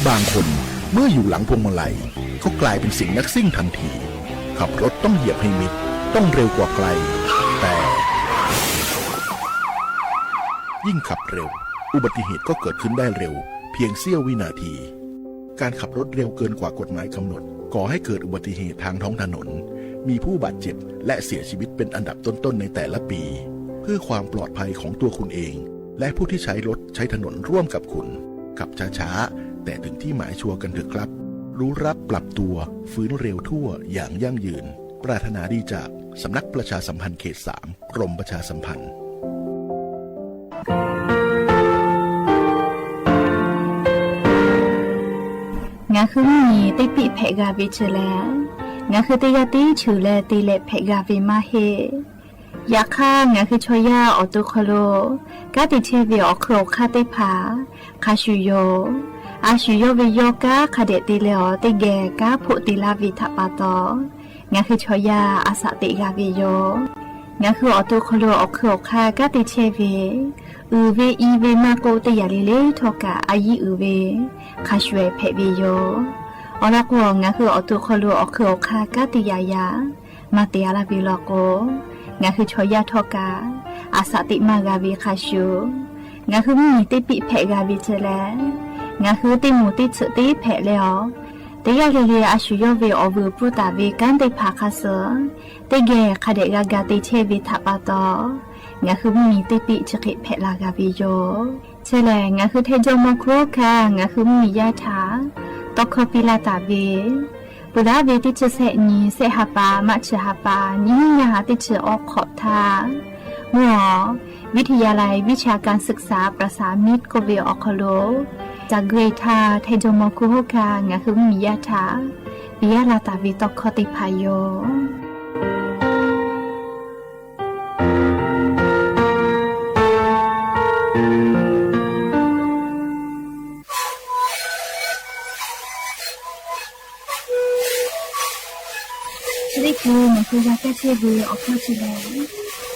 บางคนเมื่ออยู่หลังพวงมาลัยก็กลายเป็นสิ่งนักซิ่งทันที ขับรถต้องเหยียบให้มิด ต้องเร็วกว่าใคร แต่ ยิ่งขับเร็ว อุบัติเหตุก็เกิดขึ้นได้เร็ว เพียงเสี้ยววินาที การขับรถเร็วเกินกว่ากฎหมายกำหนด ก่อให้เกิดอุบัติเหตุทางท้องถนน มีผู้บาดเจ็บและเสียชีวิตเป็นอันดับต้นๆในแต่ละปี เพื่อความปลอดภัยของตัวคุณเอง และผู้ที่ใช้รถใช้ถนนร่วมกับคุณ ขับช้าๆ แต่ถึงที่หมายชัวร์กันเถอะครับ รู้รักปรับตัว ฟื้นเร็วทั่วอย่างยั่งยืน ปรารถนาดีจากสำนักประชาสัมพันธ์เขตสาม กรมประชาสัมพันธ์ Ngaˬ hui mvuhˇ miˬ teˇ piˆ hpehꞈ g'a ve chi lehˬ, ngaˬ hui teˇ g'aˇ tiˉ cheuˬ leh te leh hpehꞈ g'a ve maˇ heˆ. Yaꞈ hk'aˇ, ngaˬ hui chaw yaˇ awˬ to hk'aw lo kanˉ te chehˇ ve awˬ hk'eun awˬ hk'aˇ teˇ hpaˍ hk'a shuˍ yoˬ. A shu yawˇ ve yawˇ kanˉ hk'a dehꞈ te leh awˬ teˇ geh kanˉ hpoˆ te laˇ ve htaꞈ pa taw, ngaˬ hui chaw yaˇ a shaꞈ teꞈ g'a ve yoˬ. Ngaˬ hui awˬ to hk'aw lo awˬ hk'eun awˬ hk'aˇ kanˉ te chehˇ ve, uiˍ ve i ve maˇ k'oˆ, teˇ yanˇ le le htawˇ kaꞈ a yiˇ uiˍ ve hk'a shuˍ ehˍ hpehꞈ ve yoˬ. Awˬ lawn k'o, ngaˬ hui awˬ to hk'aw lo awˬ hk'eun awˬ hk'aˇ kanˉ te yaꞈ yaꞈ maˇ te a laˇ ve law k'o, ngaˬ hui chaw yaˇ htawˇ kaꞈ a shaꞈ teꞈ maˇ g'a ve hk'a shuˍ, ngaˬ hui mvuhˇ miˬ teˇ piˆ hpehꞈ g'a ve chi lehˬ, ngaˬ hui teˇ moˍ teˇ tsuhꞈ teˇ hpehꞈ leh awˬ, teˇ g'aˇ le le a shu yawˇ ve awˬ vuiˬ pfuhˇ taˍ ve kanˉ teˇ hpaˍ hk'a suh teˇ geh hk'a dehꞈ g'a ga te chehˇ ve htaꞈ pa taw, ngaˬ hui mvuhˇ miˬ teˇ piˆ chi hk'e hpehꞈ la g'a ve yoˬ. Chi lehˬ, ngaˬ hui Htaiˇ jawˇmawˇ hkunˉ hawˉ hkanˇ ngaˬ hui mvuhˇ miˬ yaˇ htaꞈ tawˇ hkawˇ piˇ laˇ taˍ ve, peuˬ laˇ ve teˇ chi sehˆ nyi sehˆ ha pa maˇ chi ha pa nyiˇ hinˉ ngaˇ ha teˇ chi awˇ hk'awꞈ htaˇ, mvuhˇ awˬ วิทยาลัยวิชาการศึกษาประสานมิตร k'oˆ ve awˬ hk'aw lo ca guˇ e htaˇ, Htaiˇ jawˇmawˇ hkunˉ hawˉ hkanˇ ngaˬ hui mvuhˇ miˬ yaˇ htaꞈ piˇ laˇ taˍ ve tawˇ hkawˇ teˇ hpaˍ yoˬ. Chi teˇ hkui ngaˬ hui g'a kaˇ chehˇ ve awˬ hkawˇ chi lehˬ,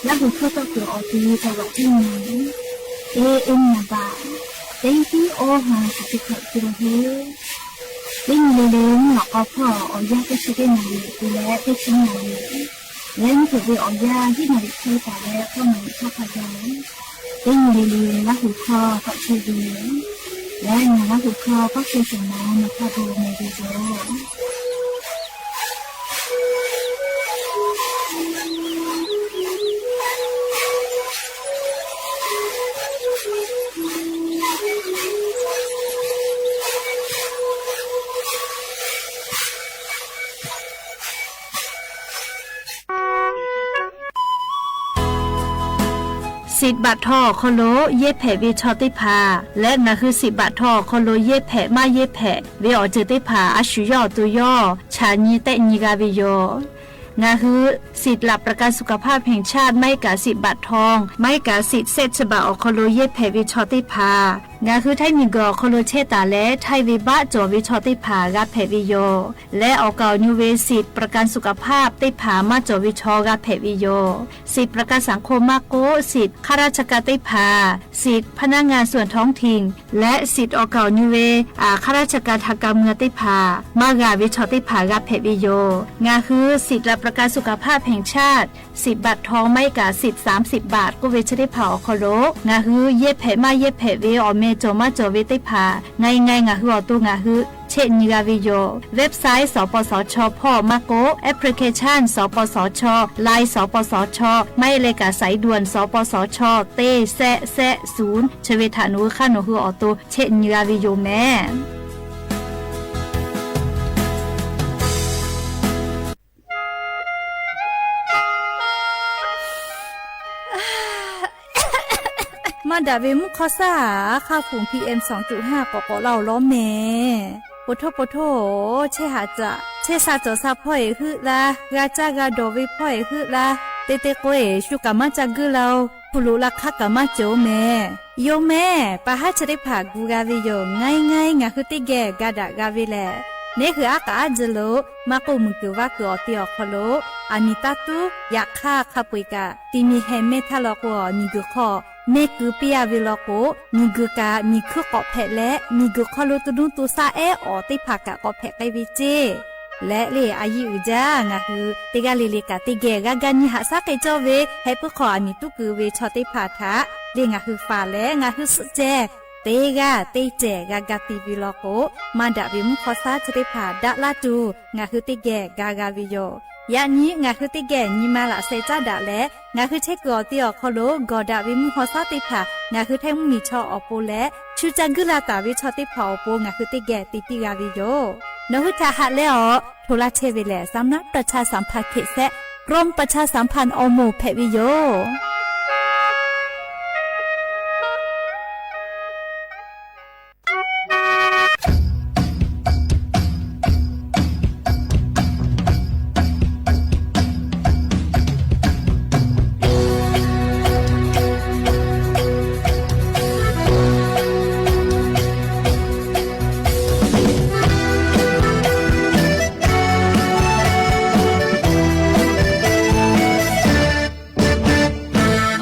Laˇ huˍ hkawˇ tawˆ kuiˬ awˬ ti taˍ laꞈ teˇ nyi, teˇ nyi baꞈ, teˇ tiˉ awˇ ha shiˍ teˇ hkawꞈ te la heˆ. Teˇ nyi le le mvuhˇ naw k'aw hpawˇ awˬ yanˇ teˇ chi teˇ naˍ riˍ te leh teˇ chi naˍ riˍ, leh mvuhˇ hpeuꞈ ve awˬ yanˇ hiˉ naˍ riˍ hk'e taˍ leh k'awˇ naˍ riˍ hk'aˇ hk'a gaˬ, teˇ nyi le le Laˇ huˍ hkawˇ tawˆ chehˇ ve yoˬ. Leh ngaˬ Laˇ huˍ hkawˇ k'awˇ chehˇ shuˍ naˍ, nawˬ hk'a dehꞈ meh ve yoˬ. Siꞈ baꞈ htaw awˬ hk'aw lo yehˇ hpehꞈ ve chaw teˇ hpaˍ leh ngaˬ hui siꞈ baꞈ htaw awˬ hk'aw lo yehˇ hpehꞈ maˇ yehˇ hpehꞈ ve awˬ ceuˬ teˇ hpaˍ a shu yawˇ awˬ to yawˇ chaꞈ nyi tehˆ nyi g'a ve yoˬ. Ngaˬ hui สิทธิ์หลักประกันสุขภาพแห่งชาติ maˇ heˆ kaꞈ siꞈ baꞈ htaw, maˇ heˆ kaꞈ siꞈ sehˆ chi baꞈ awˬ hk'aw lo yehˇ hpehꞈ ve chaw teˇ hpaˍ ngaˬ hui Htaiˇ miˬguiˬ awˬ hk'aw lo chehˇ taˍ leh htaiˇ ve baˆ cawˬ ve chaw teˇ hpaˍ g'a hpehꞈ ve yoˬ. Leh awˬ kaˍ awˬ nyu ve siꞈ ประกันสุขภาพ teˇ hpaˍ maˇ cawˬ ve chaw g'a hpehꞈ ve yoˬ. Siꞈ ประกันสังคม maˇ k'oˆ, siꞈ ข้าราชการ teˇ hpaˍ, siꞈ พนักงานส่วนท้องถิ่น leh siꞈ awˬ kaˍ awˬ nyu ve ข้าราชการทางการเมือง teˇ hpaˍ maˇ g'a ve chaw teˇ hpaˍ g'a hpehꞈ ve yoˬ. Ngaˬ hui สิทธิ์หลักประกันสุขภาพแห่งชาติ siꞈ baꞈ htaw maˇ heˆ kaꞈ siꞈ สามสิบบาท k'oˆ ve chi teˇ hpaˍ awˬ hk'aw lo ngaˬ hui yehˇ hpehꞈ maˇ yehˇ hpehꞈ ve awˬ meh cawˬ maˇ cawˬ ve teˇ hpaˍ ngaˬ ngaˬ ngaˬ hui awˬ to ngaˬ hui chehˆ nyi g'a ve yoˬ. Website สปสช hpawˇ maˇ k'oˆ, application สปสช, Line สปสช, maˇ heˆ leh kaꞈ สายด่วน สปสช teˇ sehˆ sehˆ ศูนย์ chi ve htaꞈ nawˬ hui hk'aˇ nawˬ hui awˬ to chehˆ nyi g'a ve yoˬ mehˍ. Maˇ daꞈ ve mvuhˇ hk'awˇ saˉ aˬ, hk'aˇ hpfuhˍ PM สองจุดห้า k'awꞈ k'awꞈ laˇ-oˬ lawˉ mehˍ. Poˬ htoˇ poˬ htoˇ-oˬ, chehˇ haꞈ caꞈ chehˇ sha cawˬ sha hpawˇ-eˬ heuˆ laˇ, g'a caˇ g'a dawˬ ve hpawˇ-eˬ heuˆ laˇ, te te k'o-eˬ shu kaꞈ maˇ ca guˇ laˇ-oˬ, hpu loꞈ la hk'aˇ kaꞈ maˇ cawˬ-oˬ mehˍ. Yoˬ mehˍ, pa haˉ chi teˇ hpaˍ gu g'a ve yoˬ. Ngaˬ e ngaˬ e ngaˬ hui teˇ geh ga daꞈ g'a ve lehˬ, neˉ hui aˉ k'aꞈ aˉ jehˇ lo maˇ k'oˆ, muiˬ kuiˬ vaˇ kuiˬ awˬ te awˬ hk'aw lo aˬ miˍ taˇ tuˉ. Yaꞈ hk'aˇ, hk'a peu-eˬ kaꞈ ti mi heh mehˇ htaˇ law k'o, miˬ guiˬ hk'aw mehˆ keu piˇ-a ve law k'o, miˬguiˬ kaꞈ miˬ hkuiˇ k'awꞈ hpehꞈ leh, miˬguiˬ hk'aw lo to nuˇ to shaˆ ehˉ awˬ teˇ hpaˍ kaꞈ k'awꞈ hpehꞈ k'ai ve ceˇ. Leh le a yiˇ uiˍ jaˇ, ngaˬ hui teˇ g'aˇ le le kaꞈ teˇ geh g'a ga nyi haꞈ shaˉ k'ai cawˇ ve, heh puiˉ hk'aw aˬ miˍ tuˉ keu ve chaw teˇ hpaˍ htaꞈ le ngaˬ hui faˍ leh ngaˬ hui suhˆ ceh teˇ g'aˇ teˇ cehˬ g'a ga ti ve law k'o, maˇ daꞈ ve mvuhˇ hk'aw shaˉ chi teˇ hpaˍ daꞈ laˇ tuˬ ngaˬ hui teˇ geh ga g'a ve yoˬ. Yaꞈ nyi ngaˬ hui teˇ geh nyi ma laꞈ sheh caˉ daꞈ leh, ngaˬ hui chehˇ kuiˬ awˬ ti awˬ hk'aw lo gawˬ daꞈ ve mvuhˇ hk'aw shaˉ teˇ hpaˍ ngaˬ hui Htaiˇ mvuhˇmiˬ chaw awˬ pon leh, shu ca guiˇ la taˍ ve chaw teˇ hpaˍ awˬ pon ngaˬ hui teˇ geh te piˇ g'a ve yoˬ. Nawˬ hui htaꞈ haꞈ leh awˬ hto laˇ chehˇ ve lehˬ, สำนักประชาสัมพันธ์ เขต แซะ กรมประชาสัมพันธ์ awˬ moˍ hpehꞈ ve yoˬ.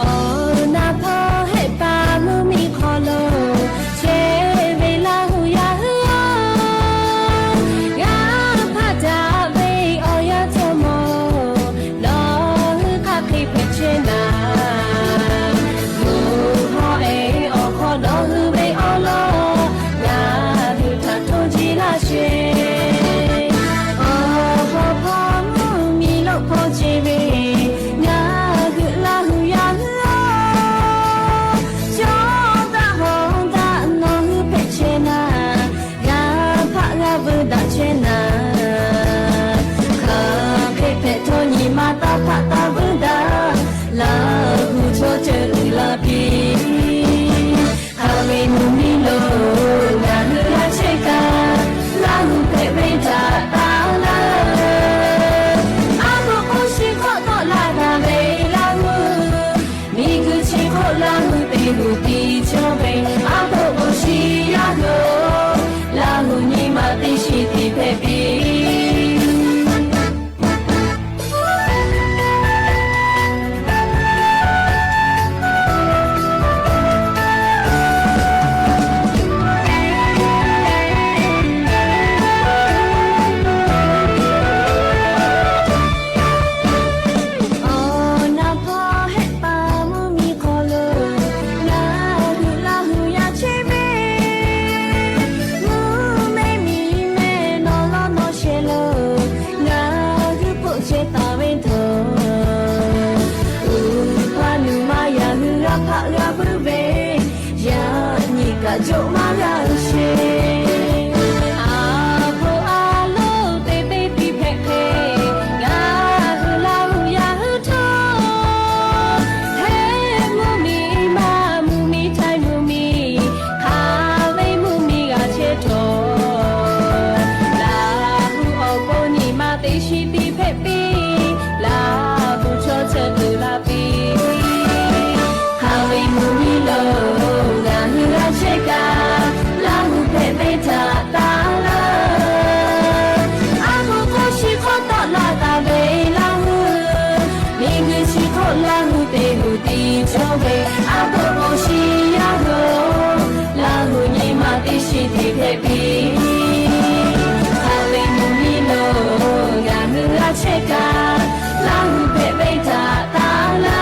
Awˬ naˍ hpawˇ hehˆ paˍ mvuhˇmiˬ hk'aw lo, chehˇ ve Laˇ huˍ yaˇ hui-oˬ, g'a hpaˆ daꞈ ve awˬ yaˇ jawˇmawˇ, nawˬ hui hk'aˬ hk'e hpehꞈ chehˇ naˍ, moˬ hawˉ ehˉ awˬ hk'aw nawˬ hui ve awˬ lawn, ngaˬ hui htaꞈ hto jiˇ laˇ sheˍ. Awˬ hpawˇ hpawˇ mvuhˇmiˬ lo hpaw ce ve, ngaˬ hui Laˇ huˍ yaˇ hui-oˬ, cawˇ daꞈ hawˬ daꞈ nawˬ hui hpehꞈ chehˇ naˍ, g'a hpaˆ g'a vuiˇ daꞈ chehˇ naˍ, hk'aˬ hk'e hpehꞈ htawˇ nyi ma taˇ hpaˆ taˇ vuiˇ daꞈ, Laˇ huˍ chaw ceuˬ uiˍ la piˇ. Hk'aˬ ve mvuhˇmiˬ lo ngaˬ hui g'a chehˇ kaꞈ, Laˇ huˍ hpehꞈ ve htaꞈ taˍ laˇ. Aˉ poꞈ k'oˆ shiˍ hk'awꞈ tawˆ la taˍ ve Laˇ huˍ, miˬguiˬ chi hk'oˆ Laˇ huˍ teˇ huˍ tiˉ cawˇ ve, aˉ poꞈ k'oˆ shiˍ yaˇ hui-oˬ, Laˇ huˍ nyi ma teˇ shiˍ tiˉ hpehꞈ piˇ. Awˬ naˍ hpawˇ hehˆ paˍ mvuhˇmiˬ hk'aw lo, Laˇ huˍ Laˇ huˍ yaˇ chehˇ ve, mvuhˇ mehˆ miˬ mehˆ nawˬ lawn nawˬ shehˍ lo, ngaˬ hui hpoˆ chehˇ taˍ ve htawˇ, uˉ hpaˇ nuˬ ma yaˇ hui g'a hpaˆ g'a vuiˇ ve, yaꞈ nyi kaꞈ jawꞈ maˇ g'a sheˍ. Aˬ hpoꞈ aˬ lonˉ te teˇ tiˉ hpehꞈ hk'e, ngaˬ hui Laˇ huˍ yaˇ hui htawˇ, hteˇ mvuhˇmiˬ maˇ mvuhˇmiˬ Htaiˇ mvuhˇmiˬ, hk'aˬ ve mvuhˇmiˬ g'a chehˇ htawˇ, Laˇ huˍ awˬ pon nyi ma teˇ shiˍ tiˉ hpehꞈ piˇ. Laˇ huˍ chaw ceuˬ uiˍ la piˇ. Hk'aˬ ve mvuhˇmiˬ lo ngaˬ hui g'a chehˇ kaꞈ, Laˇ huˍ hpehꞈ ve htaꞈ taˍ laˇ. Aˉ poꞈ k'oˆ shiˍ hk'awꞈ tawˆ la taˍ ve Laˇ huˍ, miˬguiˬ chi hk'oˆ Laˇ huˍ teˇ huˍ tiˉ cawˇ ve, aˉ poꞈ k'oˆ shiˍ yaˇ hui-oˬ, Laˇ huˍ nyi ma teˇ shiˍ tiˉ hpehꞈ piˇ. Hk'aˬ ve mvuhˇmiˬ lo ngaˬ hui g'a chehˇ kaꞈ, Laˇ huˍ hpehꞈ ve htaꞈ taˍ laˇ.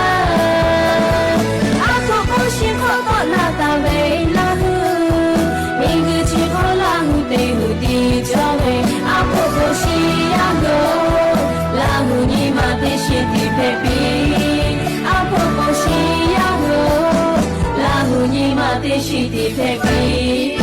Aˉ poꞈ k'oˆ shiˍ hk'awꞈ tawˆ la taˍ ve Laˇ huˍ, miˬguiˬ chi hk'oˆ Laˇ huˍ teˇ huˍ tiˉ cawˇ ve, aˉ poꞈ k'oˆ shiˍ yaˇ hui-oˬ, Laˇ huˍ nyi ma teˇ shiˍ tiˉ hpehꞈ piˇ. Aˉ poꞈ k'oˆ shiˍ yaˇ hui-oˬ, Laˇ huˍ nyi ma teˇ shiˍ tiˉ hpehꞈ piˇ.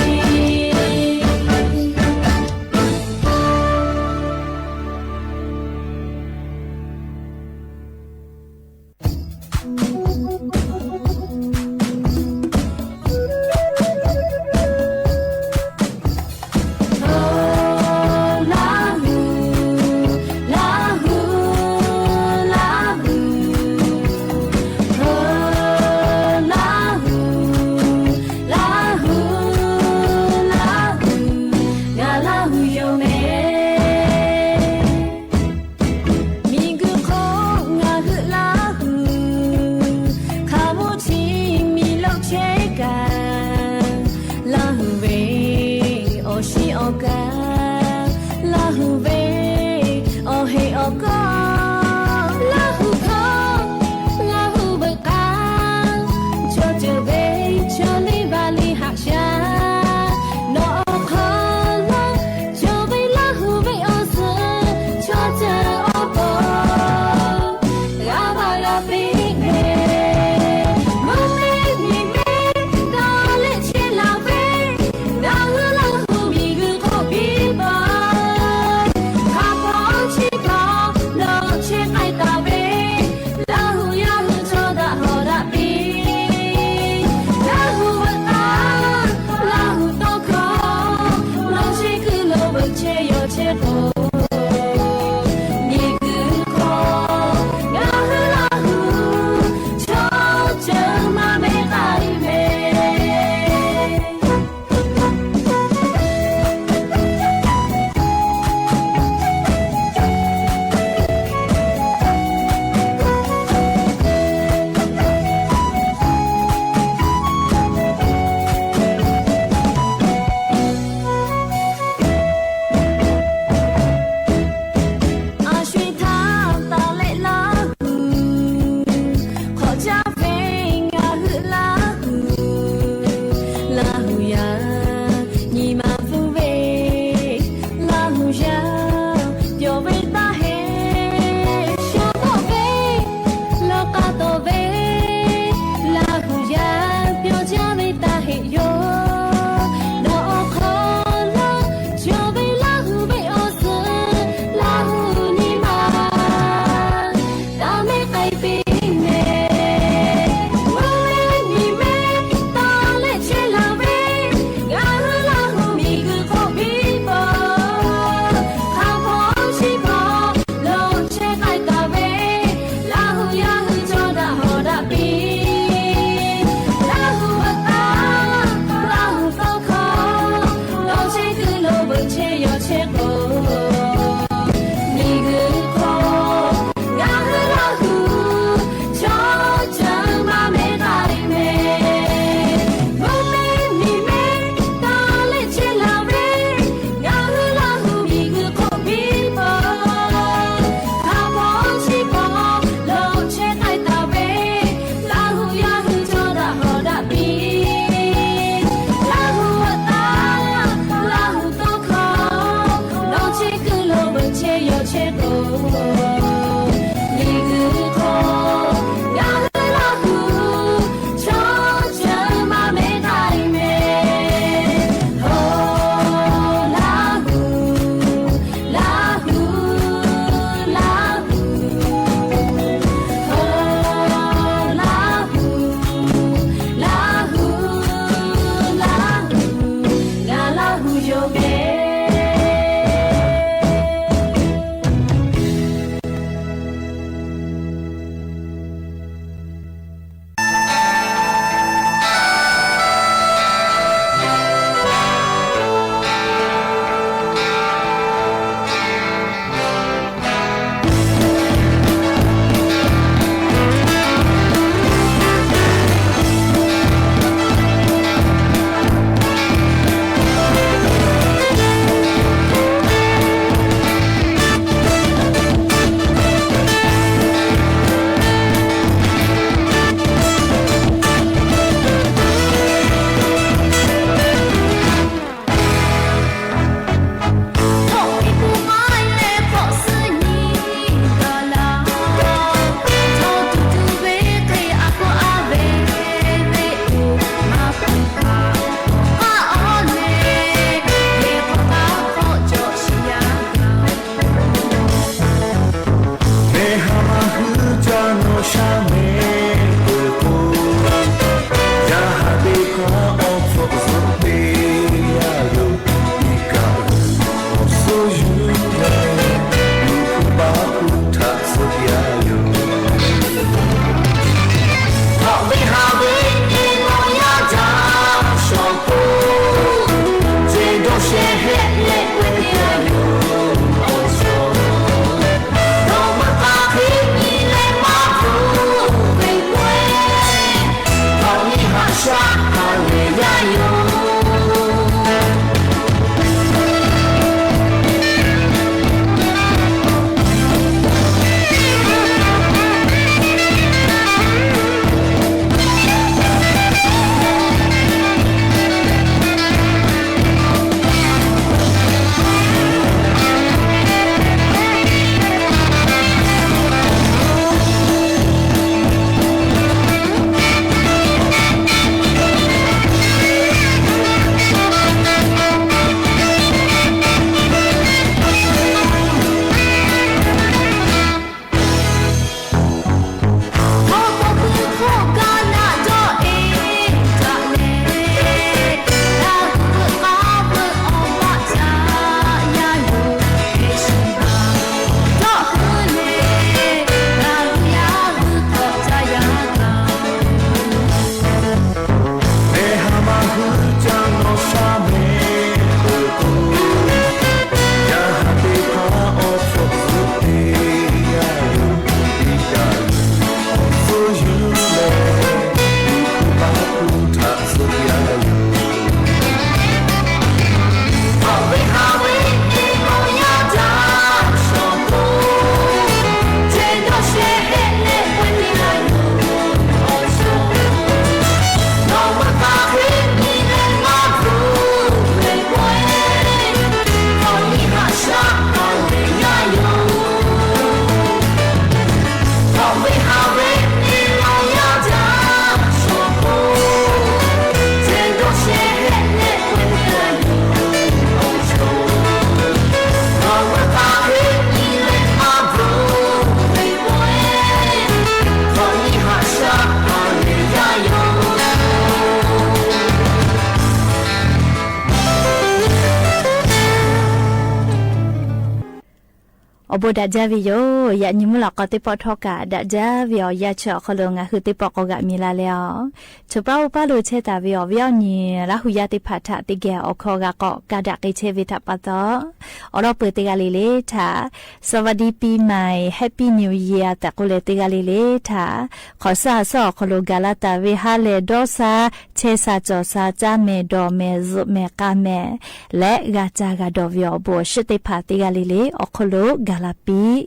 Awˬ bon daꞈ jaˇ ve yoˬ. Yaꞈ nyi mvuhˇ lawꞈ k'aw teˇ pawˆ htawˇ kaꞈ daꞈ jaˇ ve awˬ yanˇ chi awˬ hk'aw lo ngaˬ hui teˇ pawˆ k'awꞈ g'aꞈ mi la leh a, chaw paˉ oˇ paˉ lo chehˇ taˍ ve awˬ viˉ awˬ nyi Laˇ huˍ yaˇ teˇ hpaˍ htaꞈ teˇ geh awˬ hkawˇ g'a k'awꞈ ka daꞈ k'ai chehˇ ve htaꞈ pa taw, awˬ lawn peuˬ teˇ g'aˇ le le htaꞈ สวัสดีปีใหม่ Happy New Year tehꞈ k'oˆ leh teˇ g'aˇ le le htaꞈ hk'awꞈ suhˉ ha suhˉ awˬ hk'aw lo gaˬ la taˍ ve ha lehˬ dawˇ sha, chehˇ sha cawˬ sha, caˇ mehˍ dawˬ mehˍ zuhꞈ mehˍ k'a mehˍ leh g'a caˇ g'a dawˬ ve awˬ bon awˬ shiˉ teˇ hpaˍ teˇ g'aˇ le le awˬ hk'aw lo gaˬ la piˇ.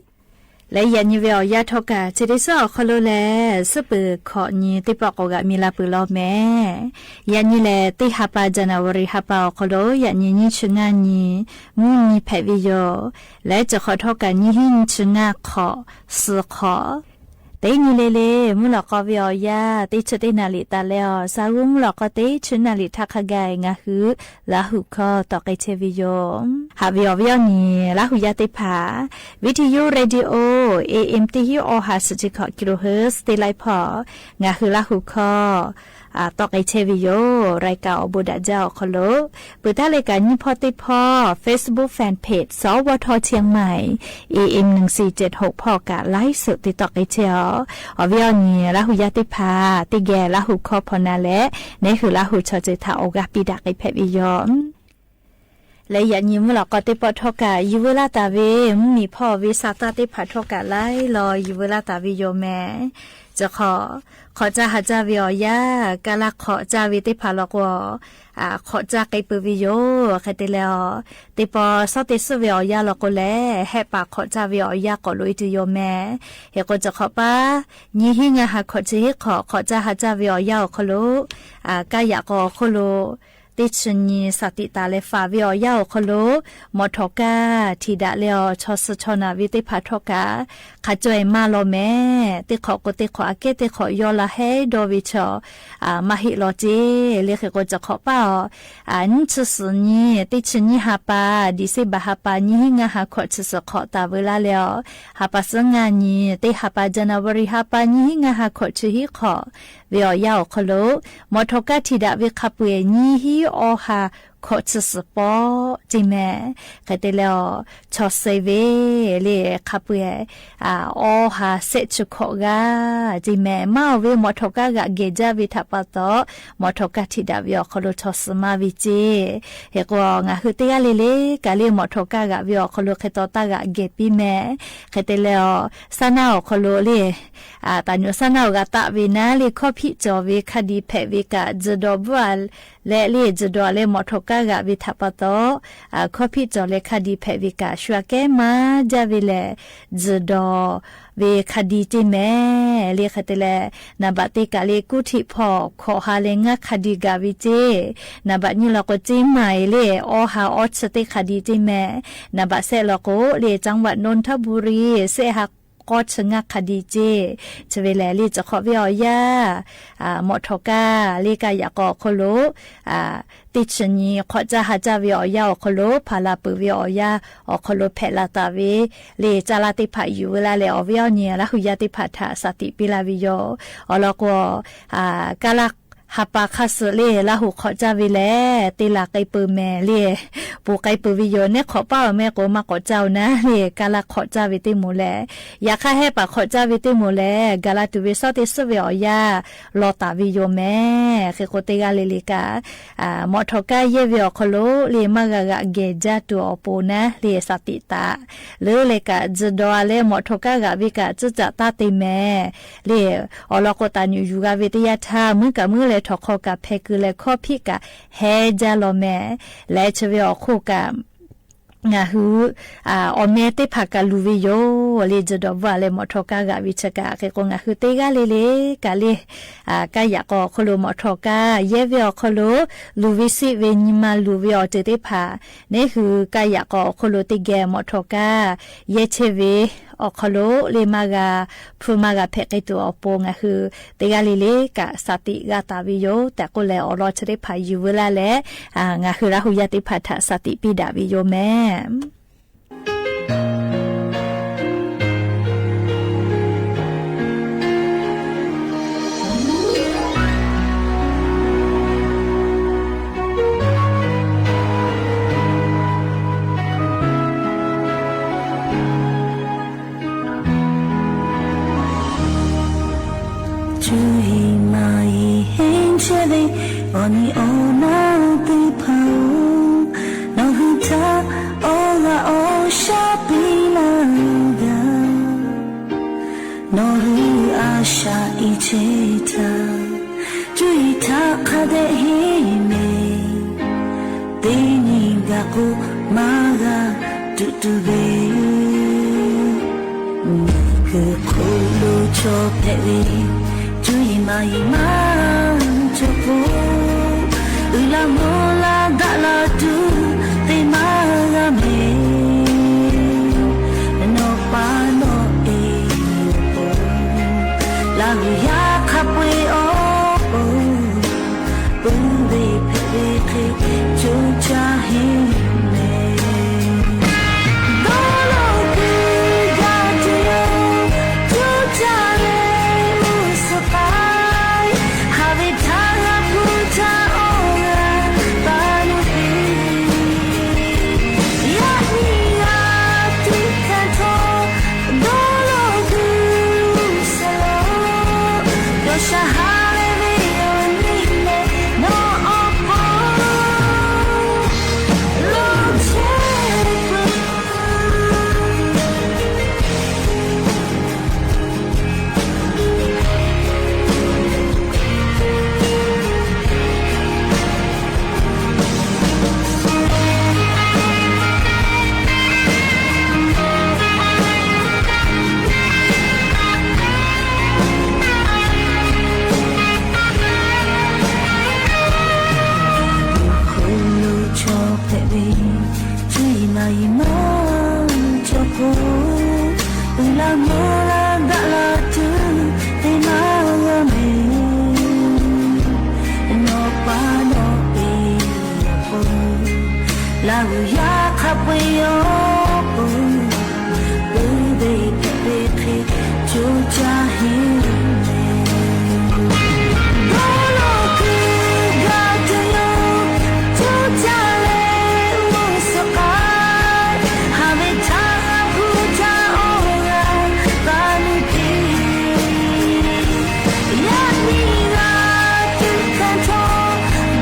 Leh yaꞈ nyi ve awˬ yanˇ htawˇ kaꞈ chi teˇ suhˉ awˬ hk'aw lo lehˬ, suhˉ peuˬ hkawꞈ nyi teˇ pawˆ k'awꞈ g'aꞈ mi la peuˬ law mehˍ. Yaꞈ nyi lehˬ, teˇ ha pa January ha pa awˬ hk'aw lo yaꞈ nyi nyiˇ chi ngaˇ nyi mvuhˇ nyi hpehꞈ ve yoˬ. Leh chi hk'awꞈ htawˇ kaꞈ nyiˇ hinˉ nyiˇ chi ngaˇ hk'awꞈ suhˍ hk'awꞈ teˇ nyi le le mvuhˇ lawꞈ k'aw ve awˬ yanˇ teˇ chi teˇ naˍ riˍ taˍ leh a, sha g'uˇ mvuhˇ lawꞈ k'aw teˇ chi naˍ riˍ htaˇ hk'a gaˬ ngaˬ hui Laˇ huˍ hkawˇ tawˆ k'ai chehˇ ve yoˬ. Haꞈ ve awˬ viˉ awˬ nyi Laˇ huˍ yaˇ teˇ hpaˍ, V T U Radio A M teˇ hinˉ awˬ ha suhˍ chi hkawꞈ kilohertz teˇ laiˉ hpawˇ ngaˬ hui Laˇ huˍ hkawˇ tawˆ k'ai chehˇ ve yoˬ. รายการ awˬ bon daꞈ jaˇ awˬ hk'aw lo, peuˬ taˉ leh kaꞈ nyiˇ hpawˇ teˇ hpawˇ Facebook Fan Page สวท เชียงใหม่ A M หนึ่งสี่เจ็ดหก hpawˇ kaꞈ ไลฟ์สด te tawˆ k'ai chehˇ a. Awˬ viˉ awˬ nyi Laˇ huˍ yaˇ teˇ hpaˍ teˇ geh Laˇ huˍ hkawˇ hpaw na leh, neˇ hui Laˇ huˍ chaw ceuˬ htaꞈ awˬ g'aˇ piˇ daꞈ k'ai hpehꞈ ve yoˬ. Leh yaꞈ nyi mvuhˇ lawꞈ k'aw teˇ pawˆ htawˇ kaꞈ yuˬ veu laˇ taˍ ve mvuhˇ miˬ hpawˇ ve sa taˇ teˇ hpaˍ htawˇ kaꞈ laiˉ law yuˬ veu laˇ taˍ ve yoˬ mehˍ. Chi hk'awꞈ, hk'awꞈ caˇ ha caˇ ve awˬ yanˇ, kaˇ laˇ hk'awꞈ caˇ ve teˇ hpaˍ law k'o, hk'awꞈ caˇ k'ai peuˬ ve yoˬ. Hk'e te leh a, teˇ pawˆ suhˉ teˇ suhˉ ve awˬ yanˇ law k'o lehˬ, hehˆ paˍ hk'awꞈ caˇ ve awˬ yanˇ k'awꞈ loꞈ e tuˬ yoˬ mehˍ. Hk'e k'o chi hk'awꞈ paˉ, nyiˇ hinˉ ngaˇ ha hkawꞈ chi hiˉ hk'awꞈ hk'awꞈ caˇ ha caˇ ve awˬ yanˇ awˬ hk'aw lo, kaˇ yaꞈ k'aw awˬ hk'aw lo teˇ chi nyi shaˍ tiꞈ taˍ leh faˍ ve awˬ yanˇ awˬ hk'aw lo, mawˬ htawꞈ kaˇ htiꞈ daꞈ leh a, chaw suh chaw naˬ ve teˇ hpaˍ htawˇ kaꞈ hk'a caweh maˇ law mehˍ. Teˇ hk'awꞈ k'o teˇ hk'awꞈ aꞈ kehˉ teˇ hk'awꞈ yawˇ la hehˉ dawˇ ve chaw maˇ heˆ law ceˇ. Leh hk'e k'o chi hk'awꞈ paˉ a, nyiˇ chi suhˍ nyi teˇ chi nyiˇ ha pa, December ha pa nyiˇ hinˉ ngaˇ ha hkawꞈ chi suhˍ hk'awꞈ taˍ veu laˇ leh a, ha pa suhˉ ngaˇ nyi teˇ ha pa January ha pa nyiˇ hinˉ ngaˇ ha hkawꞈ chi hiˉ hk'awꞈ ve awˬ yanˇ awˬ hk'aw lo, mawˬ htawꞈ kaˇ htiꞈ daꞈ ve hk'a peu-eˬ nyiˇ hinˉ awˬ ha hkawꞈ chi suhˍ pawˆ ceˇ mehˍ. Hk'e te leh a, chaw suh ve le hk'a peu-eˬ awˬ ha shehˆ chi hkawꞈ g'aˇ ceˇ mehˍ. Maˇ awˬ ve mawˬ htawꞈ kaˇ g'aꞈ gehˬ jaˇ ve htaꞈ pa taw, mawˬ htawꞈ kaˇ htiꞈ daꞈ ve awˬ hk'aw lo chaw suh maˇ ve ceˇ. Hk'e k'o ngaˬ hui teˇ g'aˇ le le kaꞈ le mawˬ htawꞈ kaˇ g'aꞈ ve awˬ hk'aw lo hk'e taw taˇ g'aꞈ gehˬ piˇ mehˍ. Hk'e te leh a, saˉ naˇ awˬ hk'aw lo le, taˍ nyi saˉ naˇ awˬ g'a taˆ ve naˉ le, hkawˇ hpiˆ cawˬ ve hk'a diˬ hpehꞈ ve kaꞈ, tzuhˬ dawˬ bvuhˆ a leh le, tzuhˬ dawˬ a leh mawˬ htawꞈ kaˇ g'aꞈ ve htaꞈ pa taw, hkawˇ hpiˆ cawˬ leh hk'a diˬ hpehꞈ ve kaꞈ, shu aꞈ kehˉ maˇ jaˇ ve lehˬ, tzuhˬ dawˬ ve hk'a diˬ ceˇ mehˍ. Le hk'e te leh, naˍ baꞈ teˇ kaꞈ le กรุงเทพ hpawˇ hkawꞈ ha leh ngaˇ hk'a diˬ gaˬ ve ceˇ. Naˍ baꞈ nyiˇ law k'o ceˇ maˬ e le, awˬ ha awˬ chi teˇ hk'a diˬ ceˇ mehˍ. Naˍ baꞈ shehˆ law k'o le, จังหวัดนนทบุรี shehˆ ha k'awˇ chi ngaˇ hk'a diˬ ceˇ. Chi ve lehˬ le, chi hk'awꞈ ve awˬ yanˇ, mawˬ htawꞈ kaˇ le kaˇ yaꞈ k'aw awˬ hk'aw lo teˇ chi nyi hk'awꞈ caˇ ha caˇ ve awˬ yanˇ awˬ hk'aw lo hpaˍ la peuˬ ve awˬ yanˇ awˬ hk'aw lo hpehꞈ la taˍ ve le, caˇ laˇ teˇ hpaˍ yuˬ veu laˇ leh awˬ viˉ awˬ nyi Laˇ huˍ yaˇ teˇ hpaˍ htaꞈ shaˍ tiꞈ piˇ laˇ ve yoˬ. Awˬ lawn k'o, kaˇ laˇ ha pa hk'aˇ suh le Laˇ huˍ hk'awꞈ caˇ ve lehˬ, teˇ laˬ k'ai peuˬ mehˍ le, poˬ k'ai peuˬ ve yoˬ. Neˇ hk'awꞈ paˇ awˬ mehˆ k'o maˇ k'awꞈ caˇ oˬ naˉ le, kaˇ laˇ hk'awꞈ caˇ ve teˇ moˍ lehˬ, yaꞈ hk'aˇ hehˆ paˍ hk'awꞈ caˇ ve teˇ moˍ lehˬ, gaˬ la tuˬ ve suhˉ teˇ suhˉ ve awˬ yanˇ law taˍ ve yoˬ mehˍ. Hk'e k'o teˇ g'aˇ le le kaꞈ, mawˬ htawꞈ kaˇ yehˇ ve awˬ hk'aw lo le maˇ g'a g'aꞈ gehˬ jaˇ tuˬ awˬ pon naˉ le shaˍ tiꞈ taˍ leuˉ leh kaꞈ, tzuhˬ dawˬ a leh mawˬ htawꞈ kaˇ g'aꞈ ve kaꞈ tcuhˇ caꞈ taˇ te mehˍ le. Awˬ lawn k'o, taˍ nyi yuˬ g'a ve teˇ yanˇ htaˇ, muiˉ kaꞈ muiˉ leh htawnˍ hk'aw kaꞈ hpeh keu leh hkawˇ hpiˆ kaꞈ hehˉ jaˇ law mehˍ. Leh chi ve awˬ hk'oˆ kaꞈ, ngaˬ hui awˬ meh teˇ hpaˍ kaꞈ luˬ ve yoˬ le, tzuhˬ dawˬ bvuhˆ a leh mawˬ htawꞈ kaˇ g'aꞈ ve chi kaꞈ. Hk'e k'o, ngaˬ hui teˇ g'aˇ le le kaꞈ le, kaˇ yaꞈ k'aw awˬ hk'aw lo mawˬ htawꞈ kaˇ yehˇ ve awˬ hk'aw lo, luˬ ve siˆ ve nyi ma luˬ ve awˬ ceuˬ teˇ hpaˍ, neˇ hui kaˇ yaꞈ k'aw awˬ hk'aw lo teˇ geh mawˬ htawꞈ kaˇ yehˇ chehˇ ve awˬ hk'aw lo le maˇ g'a hpu maˇ g'a hpehꞈ k'ai tuˬ awˬ pon ngaˬ hui teˇ g'aˇ le le kaꞈ shaˍ tiꞈ g'a taˍ ve yoˬ tehꞈ k'oˆ leh, awˬ lawn chi teˇ hpaˍ yuˬ veu laˇ leh, ngaˬ hui Laˇ huˍ yaˇ teˇ hpaˍ htaꞈ shaˍ tiꞈ piˇ daꞈ ve yoˬ mehˍ. Awˬ nyi awˬ naˉ teˇ hpaˍ-oˬ, nawˬ hui htaꞈ awˬ g'aˇ awˬ shaˉ piˇ laˇ gaˇ. Nawˬ hui a shaꞈ i chehˇ htaˇ, cuˇ yiˍ htaꞈ hk'a dehꞈ henˇ mehˍ. Teˇ nyi gaˬ k'o, maˇ g'a tuꞈ tuˬ ve, miˬguiˬ hk'oˆ lo chaw hpehꞈ ve, cuˇ yiˍ maˍ yiˍ maˇ cawˬ k'o, uiˍ la mvuh la daꞈ la tuˬ te maˇ g'a mehˍ. Nawˬ pa nawˬ e Laˇ huˍ yaˇ hk'a peu-eˬ awˬ pon, puiˉ ve hpehꞈ ve hk'e coˇ caˇ henˇ mehˍ. Dawˇ law kuiˬ gaˬ tuˬ yoˬ, coˇ caˇ leh mvuhˇ suhˍ k'ai, haˍ ve htaˇ g'a hpu htaˇ awˬ g'aˇ pa nuˇ piˇ. Yaꞈ nyi g'a tuꞈ hkanˍ htawˇ, dawˇ law kuiˬ suhˍ lo, yawˇ shaˍ ha leh ve awˬ nyi leh nawˬ awˬ pon lawˬ chehˇ peuˬ. Hk'oˆ lo chaw hpehꞈ ve, cuˇ yiˍ maˍ yiˍ maˇ cawˬ k'o, uiˍ la mvuh la daꞈ la tuˬ te maˇ g'a mehˍ. Nawˬ pa nawˬ e awˬ pon, Laˇ huˍ yaˇ hk'a peu-eˬ awˬ pon, puiˉ ve hpehꞈ ve hk'e coˇ caˇ henˇ mehˍ. Dawˇ law kuiˬ gaˬ tuˬ yoˬ, coˇ caˇ leh mvuhˇ suhˍ k'ai, haˍ ve htaˇ g'a hpu htaˇ awˬ g'aˇ pa nuˇ piˇ. Yaꞈ nyi g'a tuꞈ hkanˍ htawˇ,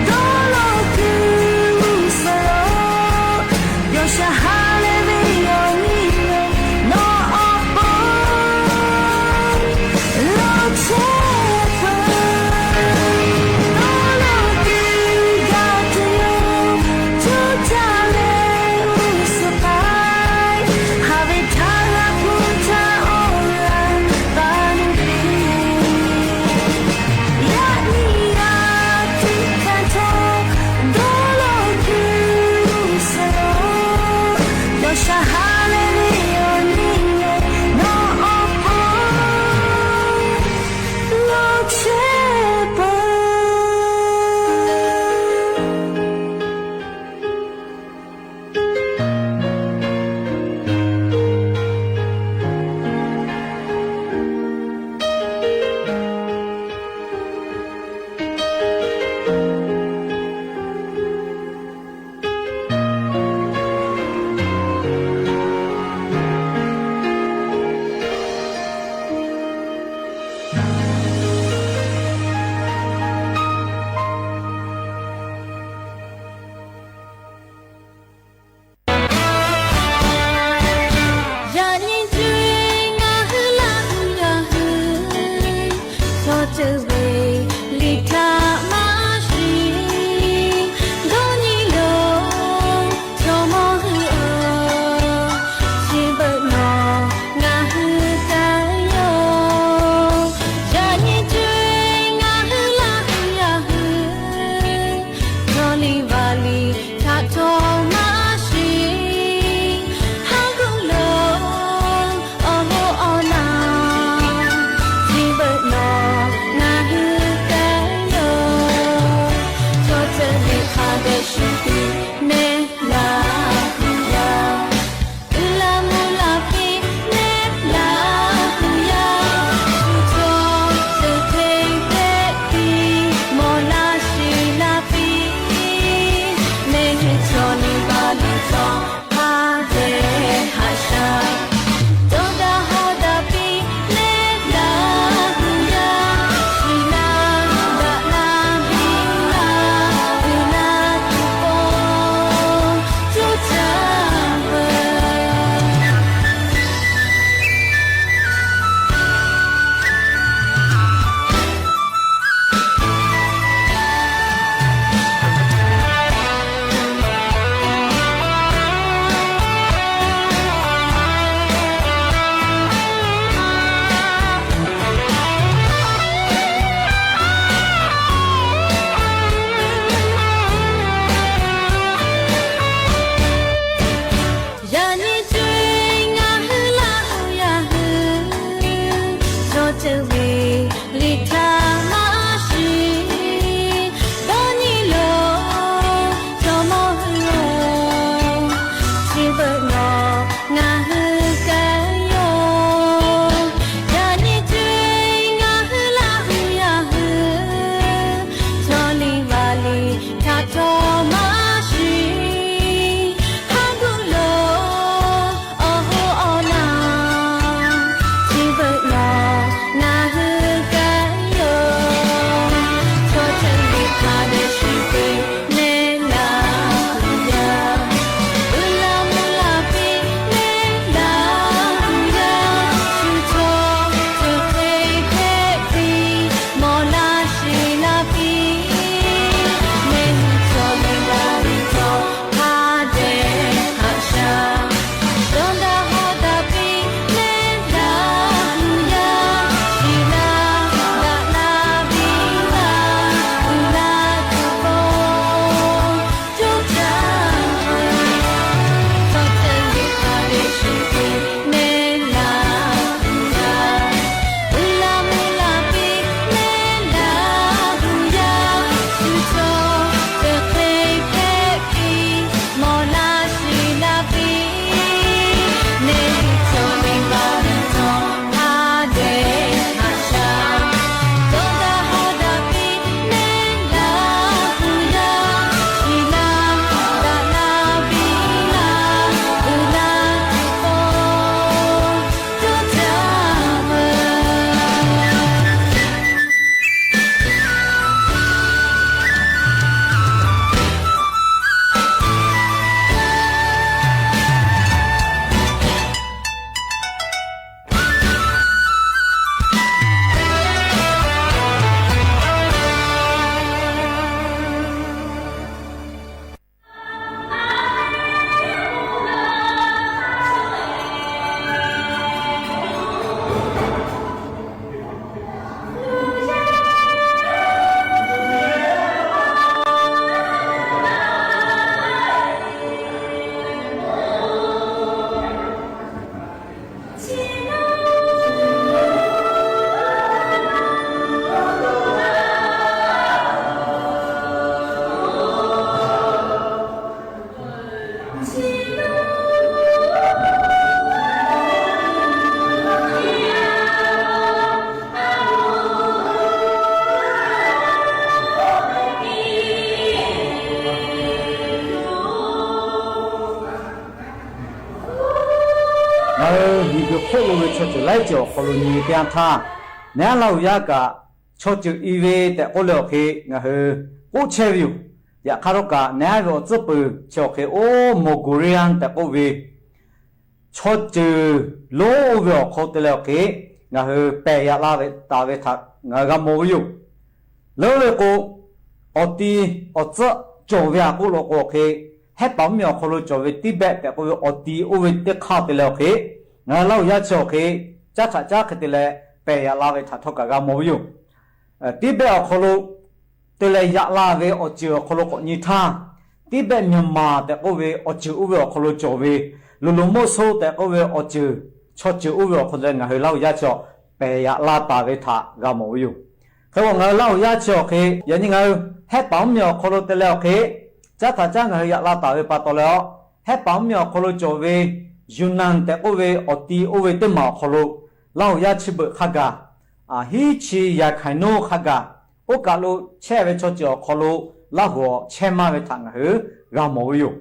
dawˇ law kuiˬ suhˍ lo, yawˇ shaˍ ha leh Ngaˬ hui miˬguiˬ hk'oˆ lo ve chaw ceuˬ laiˉ ceuˬ awˬ hk'aw lo nyi ve teˇ yanˇ htaˇ, neˇ aˉ Laˇ huˍ yaˇ kaꞈ chaw ceuˬ i ve tehꞈ k'oˆ leh awˬ hk'e ngaˬ hui k'oˆ chehˇ ve yoˬ. Yaꞈ hk'aˇ htawˇ kaꞈ neˇ aˉ ve awˬ tcuhˉ peuˬ chi awˬ hk'e oˇ Mongolian tehꞈ k'oˆ ve chaw ceuˬ lonˉ oˇ ve awˬ hk'aw lo te leh awˬ hk'e ngaˬ hui pehˬ yaꞈ la ve taˍ ve htaꞈ ngaˬ hui g'a mawˬ ve yoˬ. Leuˉ ve k'o, awˬ ti awˬ tcuhˉ cawˬ ve htaꞈ k'oˆ lo k'o awˬ hk'e, Hehˉ paˍ mvuhˇmiˬ awˬ hk'aw lo cawˬ ve Tibet tehꞈ k'oˆ ve awˬ ti oˇ ve teˇ hk'aˇ te leh awˬ hk'e, ngaˬ hui Laˇ huˍ yaˇ chi awˬ hk'e caˉ htaꞈ caˉ hk'e te leh pehˬ yaꞈ la ve htaꞈ htawˇ kaꞈ g'a mawˬ ve yoˬ. Tibet awˬ hk'aw lo te leh yaꞈ la ve awˬ ceuˬ awˬ hk'aw lo k'awꞈ nyi htaˇ, Tibet Myanmar tehꞈ k'oˆ ve awˬ ceuˬ oˇ ve awˬ hk'aw lo cawˬ ve, Lotlomoso tehꞈ k'oˆ ve awˬ ceuˬ, chaw ceuˬ oˇ ve awˬ hk'aw lo ngaˬ hui Laˇ huˍ yaˇ chi awˬ pehˬ yaꞈ la taˍ ve htaꞈ g'a mawˬ ve yoˬ. Hk'e k'o ngaˬ hui Laˇ huˍ yaˇ chi awˬ hk'e yaꞈ nyi ngaˬ hui Hehˉ paˍ mvuhˇmiˬ awˬ hk'aw lo te leh awˬ hk'e caˉ htaꞈ caˉ ngaˬ hui yaꞈ la taˍ ve pa taw leh, Hehˉ paˍ mvuhˇmiˬ awˬ hk'aw lo cawˬ ve Yunnan tehꞈ k'oˆ ve awˬ ti oˇ ve teˇ maˬ awˬ hk'aw lo Laˇ huˍ yaˇ chi beuꞈ hk'a gaˬ, hiˉ chi yaꞈ hk'aiˍ nuˇ hk'a gaˬ, oˇ kaˬ lo chehˇ ve chaw ceuˬ awˬ hk'aw lo Laˇ huˍ awˬ chehˇ maˇ ve htaꞈ ngaˬ hui g'a mawˬ ve yoˬ.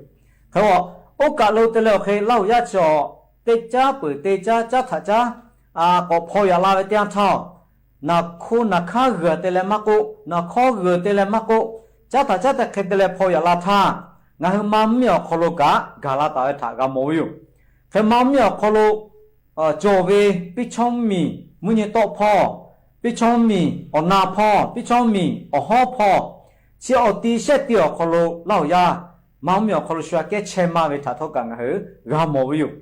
Hk'e k'o, oˇ kaˬ lo te leh awˬ hk'e Laˇ huˍ yaˇ chi awˬ teˇ caˉ peuˬ teˇ caˉ caˉ htaꞈ caˉ k'awꞈ hpaw yaꞈ la ve teˇ yanˇ htaˇ, naˬ hko naˬ hkaˉ g'uiˬ te leh maˇ k'oˆ, naˬ hkawˇ g'uiˬ te leh maˇ k'oˆ, caˉ htaꞈ caˉ te hk'e te leh hpaw yaꞈ la htaˇ, ngaˬ hui Manˇ mvuhˇmiˬ awˬ hk'aw lo kaꞈ gaˬ la taˍ ve htaꞈ g'a mawˬ ve yoˬ. Hk'e Manˇ mvuhˇmiˬ awˬ hk'aw lo cawˬ ve Piˇ chawˇ mvuhˇmiˬ mvuhˇ nyi tawˆ hpawˇ, Piˇ chawˇ mvuhˇmiˬ awˬ na hpawˇ, Piˇ chawˇ mvuhˇmiˬ awˬ hawˉ hpawˇ, chi awˬ ti shehˆ ti awˬ hk'aw lo Laˇ huˍ yaˇ Manˇ mvuhˇmiˬ awˬ hk'aw lo shu aꞈ kehˉ chehˇ maˇ ve htaꞈ htawˇ kaꞈ ngaˬ hui g'a mawˬ ve yoˬ.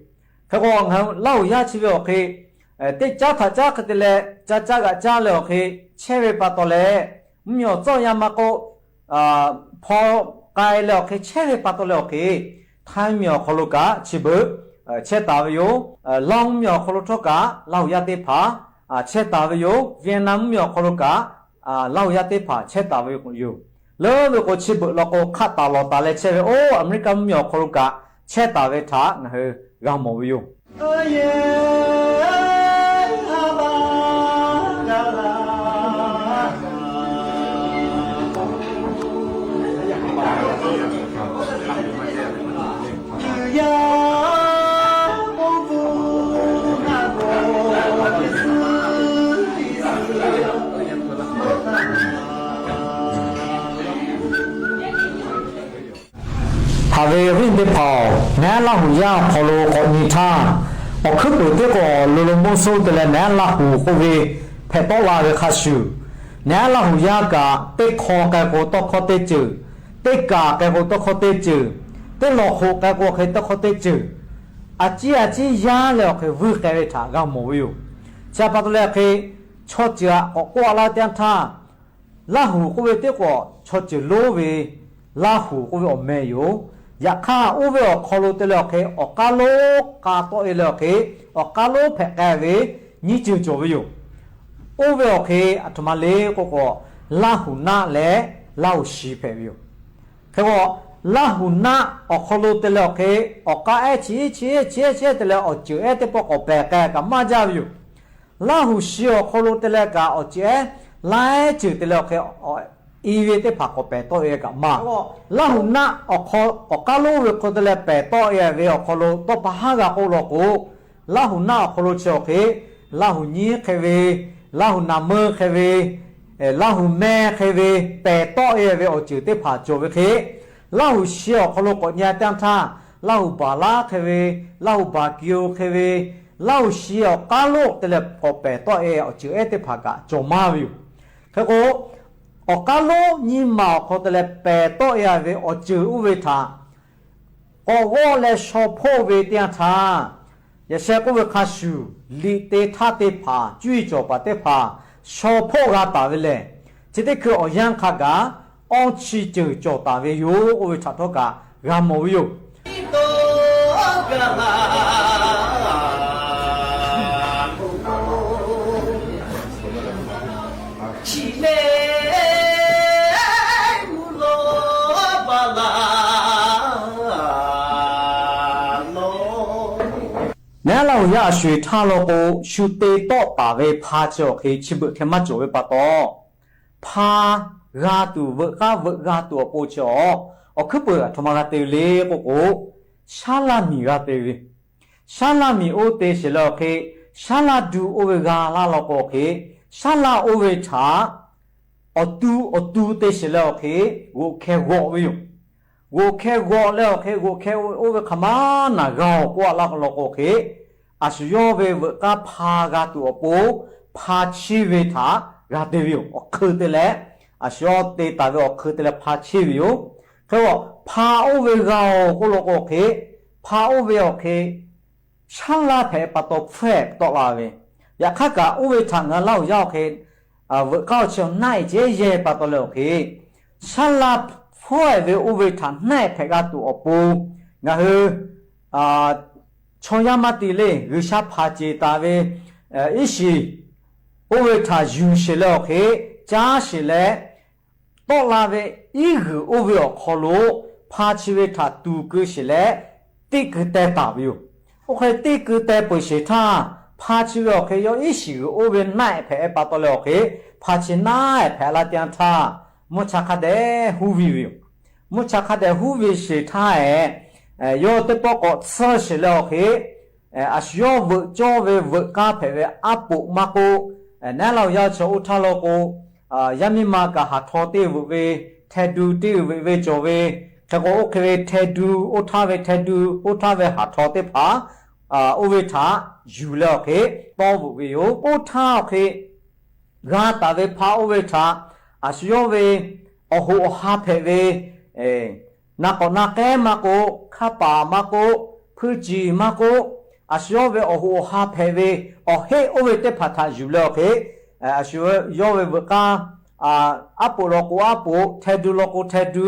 Hk'e k'o ngaˬ hui Laˇ huˍ yaˇ chi ve awˬ hk'e teˇ caˉ htaꞈ caˉ hk'e te leh ca caˇ g'aꞈ caˇ leh awˬ hk'e chehˇ ve pa taw leh, mvuhˇmiˬ awˬ tcuhˇ yanˇ maˇ k'oˆ, hpaw k'ai leh awˬ hk'e chehˇ ve pa taw leh awˬ hk'e, Htaiˇ mvuhˇmiˬ awˬ hk'aw lo kaꞈ chi beuꞈ chehˇ taˍ ve yoˬ. Lawn mvuhˇmiˬ awˬ hk'aw lo htawˇ kaꞈ Laˇ huˍ yaˇ teˇ hpaˍ chehˇ taˍ ve yoˬ. Vietnam mvuhˇmiˬ awˬ hk'aw lo kaꞈ Laˇ huˍ yaˇ teˇ hpaˍ chehˇ taˍ ve yoˬ. Leuˉ ve k'o chi beuꞈ law k'o hk'aˆ taˍ lawˬ taˍ leh chehˇ ve oˇ Aˍmeˍriˆkaˆ mvuhˇmiˬ awˬ hk'aw lo kaꞈ chehˇ taˍ ve htaꞈ ngaˬ hui g'a mawˬ ve yoˬ. Haꞈ ve awˬ viˉ teˇ hpaˍ-oˬ, neˇ aˉ Laˇ huˍ yaˇ awˬ hk'aw lo k'awꞈ nyi htaˇ, awˬ hkuiˉ peuˍ tiˉ k'o Lotlomoso te leh neˇ aˉ Laˇ huˍ k'oˆ ve hpehꞈ tawˆ la ve hk'a shuˍ, neˇ aˉ Laˇ huˍ yaˇ kaꞈ teˇ hk'aw k'ai k'o tawˇ hkawˇ teˇ ceuˬ, teˇ kaˬ k'ai k'o tawˇ hkawˇ teˇ ceuˬ, teˇ lawˬ hk'oꞈ k'ai k'o hk'e tawˇ hkawˇ teˇ ceuˬ, a ciˉ a ciˉ yaˇ leh awˬ hk'e vuiˇ k'ai ve htaꞈ g'a mawˬ ve yoˬ. Chi pa taw leh hk'e chaw ceuˬ aꞈ k'awꞈ k'oˆ a laˇ teˇ yanˇ htaˇ, Laˇ huˍ k'oˆ ve teˇ k'o chaw ceuˬ lonˉ ve, Laˇ huˍ k'oˆ ve awˬ meh yoˬ. Yaꞈ hk'aˇ oˇ ve awˬ hk'aw lo te leh awˬ hk'e awˬ k'aˉ lonˉ k'a tawˆ e leh awˬ hk'e, awˬ k'aˉ lonˉ hpehꞈ k'ai ve nyiˇ ceuˬ cawˬ ve yoˬ. Oˇ ve awˬ hk'e aˬ htoꞈ ma le k'oˆ k'o, Laˇ huˍ naˆ leh Laˇ huˍ shi hpehꞈ ve yoˬ. Hk'e k'o, Laˇ huˍ naˆ awˬ hk'aw lo te leh awˬ hk'e awˬ k'aˉ ehˉ chi ehˉ chi ehˉ chi ehˉ chi ehˉ te leh awˬ ceuˬ ehˉ teˇ pawˆ k'awꞈ pehˬ k'ai kaꞈ maˇ jaˇ ve yoˬ. Laˇ huˍ shi awˬ hk'aw lo te leh kaꞈ awˬ ceuˬ ehˉ laiˉ ceuˬ te leh awˬ hk'e i ve teˇ hpaˍ k'awꞈ pehˬ tawˆ e kaꞈ maˇ. Laˇ huˍ naˆ awˬ hk'aw awˬ k'aˉ lonˉ ve hk'aw te leh pehˬ tawˆ e ve awˬ hk'aw lo tawˇ pa haˉ g'a k'oˆ law k'o, Laˇ huˍ naˆ awˬ hk'aw lo chi awˬ hk'e Laˇ huˍ nyiˉ hk'e ve, Laˇ huˍ naˍ meuˇ hk'e ve, Laˇ huˍ meh hk'e ve pehˬ tawˆ e ve awˬ ceuˬ teˇ hpaˍ cawˬ ve hk'e, Laˇ huˍ shi awˬ hk'aw lo k'awꞈ nyi teˇ yanˇ htaˇ, Laˇ huˍ baˬ laˉ hk'e ve, Laˇ huˍ baˬ kiˬ-o hk'e ve, Laˇ huˍ shi awˬ k'aˉ lonˉ te leh k'awꞈ pehˬ tawˆ e awˬ ceuˬ ehˉ teˇ hpaˍ kaꞈ cawˬ maˇ ve yoˬ. Hk'e k'o, awˬ k'aˉ lonˉ nyiˇ maˬ awˬ hk'aw te leh pehˬ tawˆ e ve awˬ ceuˬ oˇ ve htaꞈ k'awꞈ g'awˇ leh shaw hpoˆ ve teˇ yanˇ htaˇ, yaꞈ sheh k'oˆ ve hk'a shuˍ liꞈ te htaˇ teˇ hpaˍ cuˇ yiˍ cawˬ paˍ teˇ hpaˍ shaw hpoˆ g'a taˍ ve lehˬ, chi teˇ hkui awˬ yanˇ hk'a gaˬ awˇ chi ceuˬ cawˬ taˍ ve yoˬ k'oˆ ve htaꞈ htawˇ kaꞈ g'a mawˬ ve yoˬ. Neˇ aˉ Laˇ huˍ yaˇ aˬ sho-eˬ htaˇ law k'o, shu te tawˆ taˍ ve hpa chi awˬ hk'e chi beuꞈ hk'e maˇ cawˬ ve pa taw, hpa g'a tuˬ veuꞈ k'aˉ veuꞈ g'a tuˬ awˬ pon chi awˬ, awˬ hkuiˉ peuˬ aˬ htoꞈ ma g'a te ve le k'oˆ k'o, shaˉ laˇ miˬ g'a te ve. Shaˉ laˇ miˬ oˇ te sheˍ leh awˬ hk'e, shaˉ laˇ du oˇ ve g'a laˇ law k'o awˬ hk'e, shaˉ laˇ oˇ ve htaꞈ awˬ tu awˬ tu te sheˍ leh awˬ hk'e, g'oꞈ hkeh g'awꞈ ve yoˬ. G'oꞈ hkeh g'awꞈ leh awˬ hk'e, g'oꞈ hkeh oˇ ve hk'aˬ ma naˬ g'a awˬ k'oˆ a laˇ law k'o awˬ hk'e, a shu yawˇ ve veuꞈ k'aˇ hpa g'a tuˬ awˬ pon, hpa chiˇ ve htaꞈ g'a te ve yoˬ. Awˬ hk'eun te leh, a shu yawˇ te taˍ ve awˬ hk'eun te leh hpa chiˇ ve yoˬ. Hk'e k'o, hpa oˇ ve g'a awˬ k'oˆ law k'o awˬ hk'e, hpa oˇ ve awˬ hk'e shaˉ laˇ hpehꞈ pa taw hpfuhˇ ehˍ tawˆ la ve. Yaꞈ hk'aˇ kaꞈ oˇ ve htaꞈ ngaˬ hui Laˇ huˍ yaˇ awˬ hk'e, veuꞈ k'aˇ awˬ chi awˬ naˆ ehˍ ceh yehˇ pa taw leh awˬ hk'e, shaˉ laˇ hpfuhˇ ehˍ ve oˇ ve htaꞈ naˆ ehˍ hpehꞈ g'a tuˬ awˬ pon, ngaˬ hui chaw yaˇ maˇ te le, G'uiˬsha hpanˍ ceˬ taˍ ve iˉ shiˍ oˇ ve htaꞈ yuˬ sheˍ leh awˬ hk'e, caˇ sheˍ leh, tawˆ la ve iˉ g'uiˬ oˇ ve awˬ hk'aw lo hpa chi ve htaꞈ tuˍ keu sheˍ leh, teˇ keu teh taˍ ve yoˬ. Oˇ hk'e teˇ keu teh peuˬ sheˍ htaˇ, hpa chi ve awˬ hk'e yawˇ iˉ shiˍ g'uiˬ oˇ ve naˆ ehˍ hpehꞈ pa taw leh awˬ hk'e, hpa chi naˆ ehˍ hpehꞈ la teˇ yanˇ htaˇ, mvuhˇ cha hk'a dehꞈ huˉ viˇ ve yoˬ. Mvuhˇ cha hk'a dehꞈ huˉ ve sheˍ htaˇ ehˍ, yawˇ teˇ pawˆ k'awꞈ tsuhˇ sheˍ leh awˬ hk'e, a shu yawˇ veuꞈ cawˇ ve veuꞈ k'aˇ hpehꞈ ve aˉ poꞈ maˇ k'oˆ, naˉ Laˇ huˍ yaˇ chi oˇ htaˇ law k'o, yaˇ miˇ ma kaꞈ haˍ htaw teˇ veuꞈ ve, hteh du teˇ veuꞈ ve cawˬ ve, hk'e k'o oˇ hk'e ve hteh du oˇ htaˇ ve, hteh du oˇ htaˇ ve haˍ htaw teˇ hpaˍ oˇ ve htaꞈ yuˬ leh awˬ hk'e tawˇ veuꞈ ve yoˬ. Oˇ htaˇ awˬ hk'e g'a taˍ ve hpa oˇ ve htaꞈ a shu yawˇ ve awˬ hoꞈ awˬ ha hpehꞈ ve, na k'awꞈ na k'ehˉ maˇ k'oˆ, hkaˇ paˍ maˇ k'oˆ, hpuiˇ ciˬ maˇ k'oˆ, a shu yawˇ ve awˬ hoꞈ awˬ ha hpehꞈ ve awˬ heˆ oˇ ve teˇ hpaˍ htaꞈ yuˬ leh awˬ hk'e, a shu yawˇ ve veuꞈ k'aˇ, aˉ poꞈ law k'o aˉ poꞈ, hteh du law k'o hteh du,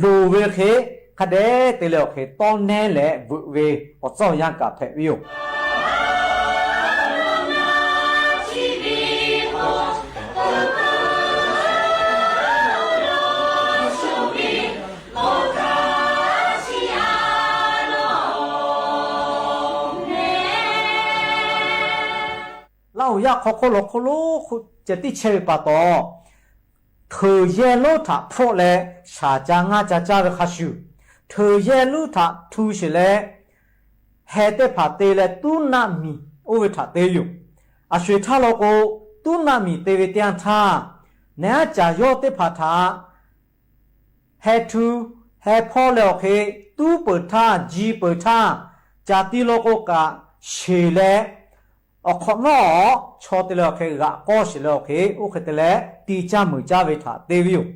loˍ ve hk'e hk'a dehꞈ te leh awˬ hk'e tawˇ nehˉ leh veuꞈ ve awˬ tcuhˉ awˬ yanˇ kaꞈ hpehꞈ ve yoˬ. Laˇ huˍ yaˇ hk'aw hk'oˆ lo hk'oˆ lo ceh tiˉ chehˇ ve pa taw, hteuꞈ yehˇ lonˉ htaꞈ hpfuhˆ leh shaˍ ca ngaˇ ca caˇ ve hk'a shuˍ, hteuꞈ yehˇ lonˉ htaꞈ htu sheˍ leh heh teˇ hpaˍ te leh tuˉ naˆ miˬ oˇ ve htaꞈ te yoˬ. A sho eˬ htaˇ law k'o, tuˉ naˆ miˬ te ve teˇ yanˇ htaˇ, neˬ aˉ caˍ yawˇ teˇ hpaˍ htaꞈ heh htu heh hpawˇ leh awˬ hk'e tuˉ peuˬ htaˇ, ji peuˬ htaˇ, caˬ ti law k'o kaꞈ sheˍ leh, awˬ hk'awꞈ nawˉ chaw te leh awˬ hk'e g'aꞈ k'awˇ sheˍ leh awˬ hk'e, oˇ hk'e te leh ti caˇ meunˍ caˇ ve htaꞈ te ve yoˬ.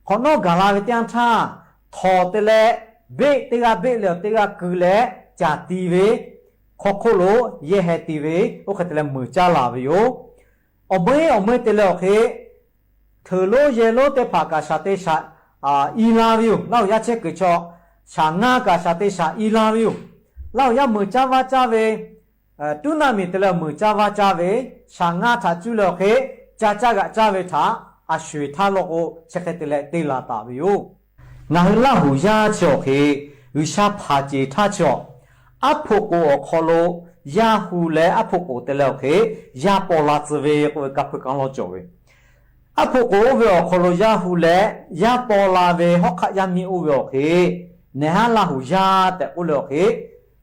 Hk'awꞈ nawˉ gaˬ la ve teˇ yanˇ htaˇ, htawnˍ te leh beˆ teˇ g'aˇ beˆ leh awˬ teˇ g'aˇ keu leh caˬ ti ve, hk'aw hk'oˆ lo yehˇ heh ti ve, oˇ hk'e te leh meunˍ caˇ laˬ ve yoˬ. Awˬ meuˇ awˬ meuˇ te leh awˬ hk'e, hteuꞈ lonˉ yehˇ lonˉ teˇ hpaˍ kaꞈ shaˍ te shaˍ i la ve yoˬ. Laˇ huˍ yaˇ chehˇ kuiˬ chaw shaˍ ngaˇ kaꞈ shaˍ te shaˍ i la ve yoˬ. Laˇ huˍ yaˇ meunˍ caˇ vaˇ caˇ ve, tuˉ naˆ miˬ te leh meunˍ caˇ vaˇ caˇ ve, shaˍ ngaˇ htaꞈ cuˇ leh awˬ hk'e ca caˇ g'aꞈ caˇ ve htaꞈ a sho eˬ htaˇ law k'o chi hk'e te leh te laˬ taˍ ve yoˬ. Ngaˬ hui Laˇ huˍ yaˇ chi awˬ hk'e, G'uiˬsha hpanˍ ceˬ htaˇ chi awˬ, aˉ hpoꞈ k'oˍ awˬ hk'aw lo yaˇ hu leh aˉ hpoꞈ k'oˍ te leh awˬ hk'e, yaˇ paw la tcuh ve k'oˆ ve kanˇ hpeuˇ kanˇ lawˇ cawˬ ve, aˉ hpoꞈ k'oˍ oˇ ve awˬ hk'aw lo yaˇ hu leh yaˇ paw la ve hawˉ hk'aˆ yaˇ miˇ oˇ ve awˬ hk'e, neˬ haˉ Laˇ huˍ yaˇ tehꞈ k'oˆ leh awˬ hk'e,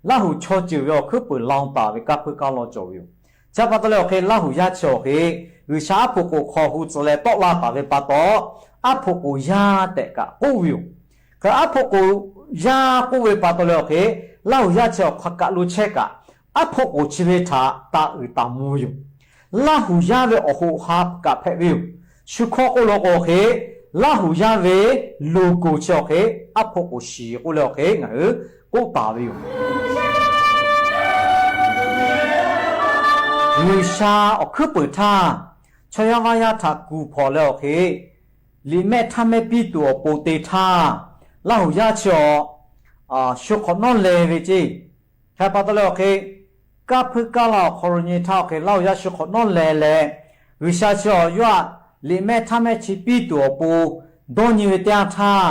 Laˇ huˍ chaw ceuˬ ve awˬ hkuiˉ peuˬ la taˍ ve kanˇ hpeuˇ kanˇ lawˇ cawˬ ve yoˬ. Chi pa taw leh awˬ hk'e Laˇ huˍ yaˇ chi awˬ hk'e, G'uiˬsha aˉ hpoꞈ k'oˍ hk'aw hu tcuh leh tawˆ la taˍ ve pa taw, aˉ hpoꞈ k'oˍ yaˇ tehꞈ kaꞈ k'oˆ ve yoˬ. Hk'e aˉ hpoꞈ k'oˍ yaˇ k'oˆ ve pa taw leh awˬ hk'e, Laˇ huˍ yaˇ chi awˬ hk'aˬ kaˬ lo chehˇ kaꞈ, aˉ hpoꞈ k'oˍ chi ve htaꞈ taˍ uiˍ taˍ mvuh ve yoˬ. Laˇ huˍ yaˇ ve awˬ hoꞈ ha kaꞈ hpehꞈ ve yoˬ. Shu hkawˇ k'oˆ law k'o awˬ hk'e, Laˇ huˍ yaˇ ve loˍ k'oˍ chi awˬ hk'e, aˉ hpoꞈ k'oˍ shiˍ k'oˆ leh awˬ hk'e ngaˬ hui k'oˆ taˍ ve yoˬ. G'uiˬsha awˬ hkuiˉ peuˬ htaˇ, chaw yaˇ vaˇ yaˇ htaꞈ kuˬ hpawnˬ leh awˬ hk'e, liꞈ mehˆ htaˇ mehˆ piˇ tuˬ awˬ pon te htaˇ, Laˇ huˍ yaˇ chi awˬ shu hk'awꞈ nawˉ leh ve ceˇ. Hk'e pa taw leh awˬ hk'e, kanˇ hpeuˇ kanˇ la awˬ hk'aw lo nyi htaˇ awˬ hk'e Laˇ huˍ yaˇ shu hk'awꞈ nawˉ leh leh, G'uiˬsha chi awˬ yawˇ htaꞈ liꞈ mehˆ htaˇ mehˆ chi piˇ tuˬ awˬ pon dawˇ nyi ve teˇ yanˇ htaˇ,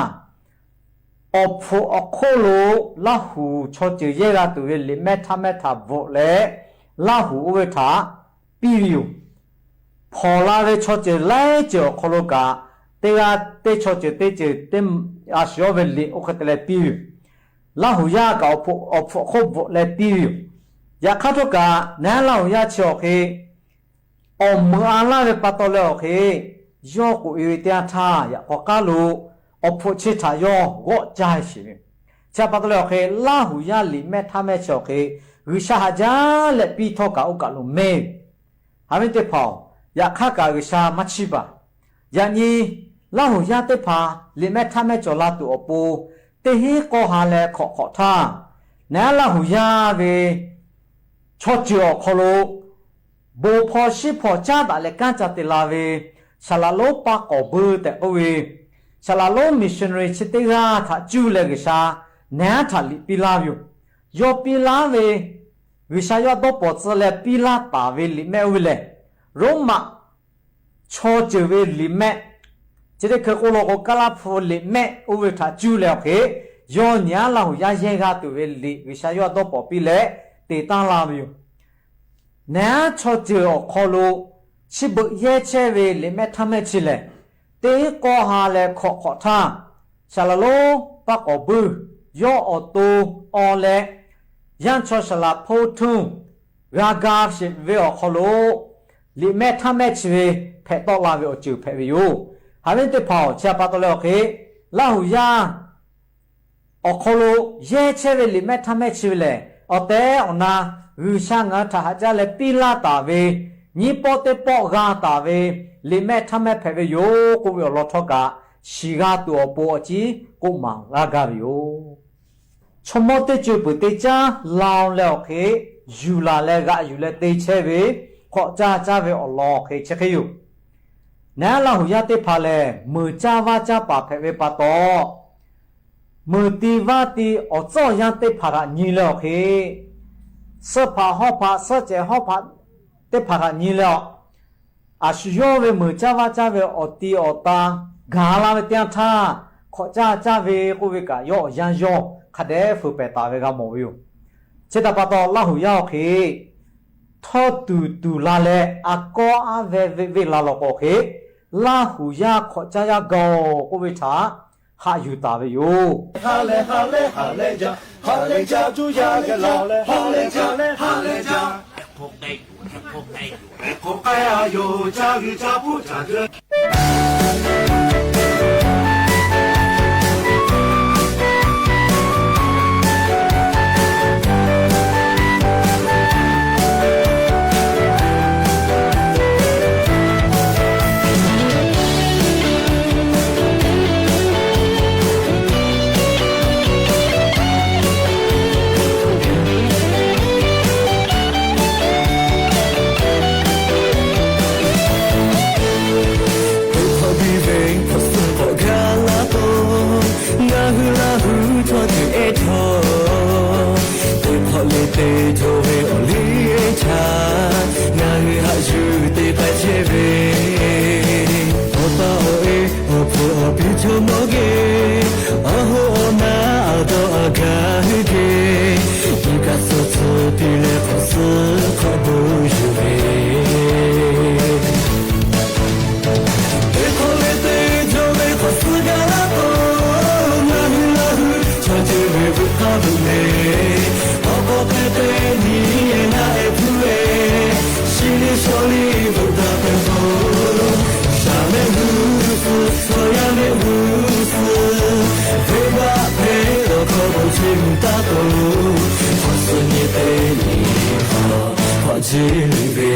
awˬ hpfuhꞈ awˬ hk'oˆ lo Laˇ huˍ chaw ceuˬ yehˇ g'a tuˬ ve liꞈ mehˆ htaˇ mehˆ htaꞈ bvuhꞈ leh, Laˇ huˍ oˇ ve htaꞈ piˇ ve yoˬ. Hpawnˬ la ve chaw ceuˬ laiˉ ceuˬ awˬ hk'aw lo kaꞈ, teˇ g'aˇ teˇ chaw ceuˬ teˇ ceuˬ te, a shu yawˇ ve liꞈ oˇ hk'e te leh piˇ ve yoˬ. Laˇ huˍ yaˇ kaꞈ awˬ hpfuhꞈ hk'oˆ bvuhꞈ leh piˇ ve yoˬ. Yaꞈ hk'aˇ htawˇ kaꞈ, naˍ yaˇ Laˇ huˍ yaˇ chi awˬ hk'e awˬ meuꞈ a laˇ ve pa taw leh awˬ hk'e, yawˇ k'oꞈ e ve teˇ yanˇ htaˇ, yaꞈ k'aw k'aˉ lo awˬ hpfuhˆ cheˇ htaꞈ yawˇ g'awˆ caˇ sheˍ ve. Chi pa taw leh awˬ hk'e, Laˇ huˍ yaˇ liꞈ mehˆ htaˇ mehˆ chi awˬ hk'e, G'uiˬsha haꞈ jaˇ leh piˇ htawˇ kaꞈ oˇ kaꞈ lo mehˇ ve. Haꞈ ve teˇ hpaˍ-oˬ, yaꞈ hk'aˇ kaꞈ G'uiˬsha maˇ chiˇ baˬ. Yaꞈ nyi Laˇ huˍ yaˇ teˇ hpaˍ liꞈ mehˆ htaˇ mehˆ cawˬ la tuˬ awˬ pon, teˇ hinˉ k'awˇ ha leh hk'awꞈ hk'awꞈ htaˇ, naˍ yaˇ Laˇ huˍ yaˇ ve chaw ceuˬ awˬ hk'aw lo bon hpaw shiˉ hpaw caˉ daꞈ leh kanˉ ca te la ve, Saˍ laꞈ lonˉ paˇ k'awˍ buiˇ tehꞈ k'oˆ ve, Saˍ laꞈ lonˉ missionary chi teˇ g'aˇ htaꞈ cuˇ leh G'uiˬsha naˍ yaˇ htaꞈ liꞈ piˇ laˇ ve yoˬ. Yawˇ piˇ laˇ ve, G'uiˬsha yawˇ dawˇ pawnˍ tcuh leh piˇ laˇ taˍ ve liꞈ mehˆ oˇ ve lehˬ, Roˉmaꞈ chaw ceuˬ ve liꞈ mehˆ, chi teˇ hkui k'oˆ lo k'o, Kaˇlaˇ hpu liꞈ mehˆ oˇ ve htaꞈ cuˇ leh awˬ hk'e, yawˇ naˍ yaˇ Laˇ huˍ yaˇ yehˇ g'a tuˬ ve liꞈ G'uiˬsha yawˇ dawˇ pawnˍ piˇ leh te taˉ la ve yoˬ. Naˍ yaˇ chaw ceuˬ awˬ hk'aw lo chi beuꞈ yehˇ chehˇ ve liꞈ mehˆ htaˇ mehˆ chi lehˬ, teˇ hinˉ k'awˇ ha leh hk'awꞈ hk'awꞈ htaˇ, Saˍ laꞈ lonˉ paˇ k'awˍ buiˇ yawˇ awˬ to aw leh, yaˇ chaw Saˍ laꞈ hpoˇ htuˇ g'a ga sheˍ ve awˬ hk'aw lo, liꞈ mehˆ htaˇ mehˆ chi ve hpehꞈ tawˆ la ve awˬ ceuˬ hpehꞈ ve yoˬ. Haꞈ ve teˇ hpaˍ-oˬ, chi pa taw leh awˬ hk'e, Laˇ huˍ yaˇ awˬ hk'aw lo yehˇ chehˇ ve liꞈ mehˆ htaˇ mehˆ chi ve lehˬ, awˬ tehˬ awˬ na G'uiˬsha ngaˬ hui htaꞈ haꞈ jaˇ leh piˇ laˇ taˍ ve, nyiˇ pawˆ teˇ pawˆ g'a taˍ ve liꞈ mehˆ htaˇ mehˆ hpehꞈ ve yoˬ k'oˆ ve awˬ lawn htawˇ kaꞈ, shiˍ g'a tuˬ awˬ pon awˬ ciˉ k'oˆ maˍ laˇ gaˇ ve yoˬ. Chaw mawˇ teˇ co-e peuˬ teˇ caˉ la-o leh awˬ hk'e, yuˬ laˬ leh g'aꞈ yuˬ leh te chehˇ ve, hk'awꞈ caˇ caˇ ve awˬ lawn awˬ hk'e chi hk'e yoˬ. Naˍ yaˇ Laˇ huˍ yaˇ teˇ hpaˍ lehˬ, meuˍ caˇ vaˇ caˇ paˍ hpehꞈ ve pa taw, meuˍ ti vaˇ ti awˬ tcuhˉ awˬ yanˇ teˇ hpaˍ htaꞈ nyi leh awˬ hk'e, suhˆ hpaꞈ hawˇ hpaꞈ suhˆ cehˬ hawˇ hpaꞈ teˇ hpaˍ htaꞈ nyi leh a, a shu yawˇ ve meuˍ caˇ vaˇ caˇ ve awˬ ti awˬ ta gaˬ la ve teˇ yanˇ htaˇ, hk'awꞈ caˇ caˇ ve k'oˆ ve kaꞈ, yawˇ awˬ yanˇ yawˇ hk'a dehꞈ feu pehˍ taˍ ve g'a mawˬ ve yoˬ. Chi htaꞈ pa taw, Laˇ huˍ yaˇ awˬ hk'e htawˇ tuˬ tuˬ la leh, a kawˇ aˉ ve venˇ la lawˬ k'o hk'e, Laˇ huˍ yaˇ hk'awꞈ caˇ yaˇ gaˬ-oˬ k'oˆ ve htaꞈ haꞈ yuˬ taˍ ve yoˬ. Haꞈ leh haꞈ leh haꞈ leh jaˇ, haꞈ leh jaˇ, haꞈ leh jaˇ, haꞈ leh jaˇ, haꞈ leh jaˇ. Hk'aˬ k'ai a yoˬ, ca g'uiˬ ca hpuˇ ca deu. Teˇ hk'awꞈ biˇ ve hk'awꞈ suh k'awꞈ gaˇ laˇ k'o, ngaˬ hui Laˇ huˍ chaw ceuˬ ehˉ htawˇ, teˇ hk'awꞈ le te cawˬ ve awˬ liˇ htaꞈ ngaˬ hui haꞈ yuˬ te k'ai chehˇ ve, awˬ pa awˬ e awˬ hpfuhˇ awˬ piˇ chaw mawˇ geh, awˬ hoˉ awˬ naˉ a dawˇ a gaˬ hui geh, iˉ kaˆ suh tcuh piˇ leh hk'awꞈ suh hk'awꞈ duˬ yuˬ ve, teˇ hk'awꞈ le te cawˬ ve hk'awꞈ suh gaˇ laˇ k'o, ngaˬ hui Laˇ huˍ chaw ceuˬ ve vuꞈ hk'aˇ vuꞈ le, awˬ k'aw hk'e te nyi e naˆ e hpuˇ ve, shi liˇ shawˉ liˇ vuꞈ daꞈ peuˬ k'o, shaˍ mehˆ g'uˇ suhˍ, chaw yaˇ mehˆ g'uˇ suhˍ, venˇ baˆ hpehꞈ lawˬ hkawˇ bon chi mvuh taˇ k'o, hk'awꞈ suh nyi te nyi hk'awꞈ hk'awꞈ jeˇ liꞈ ve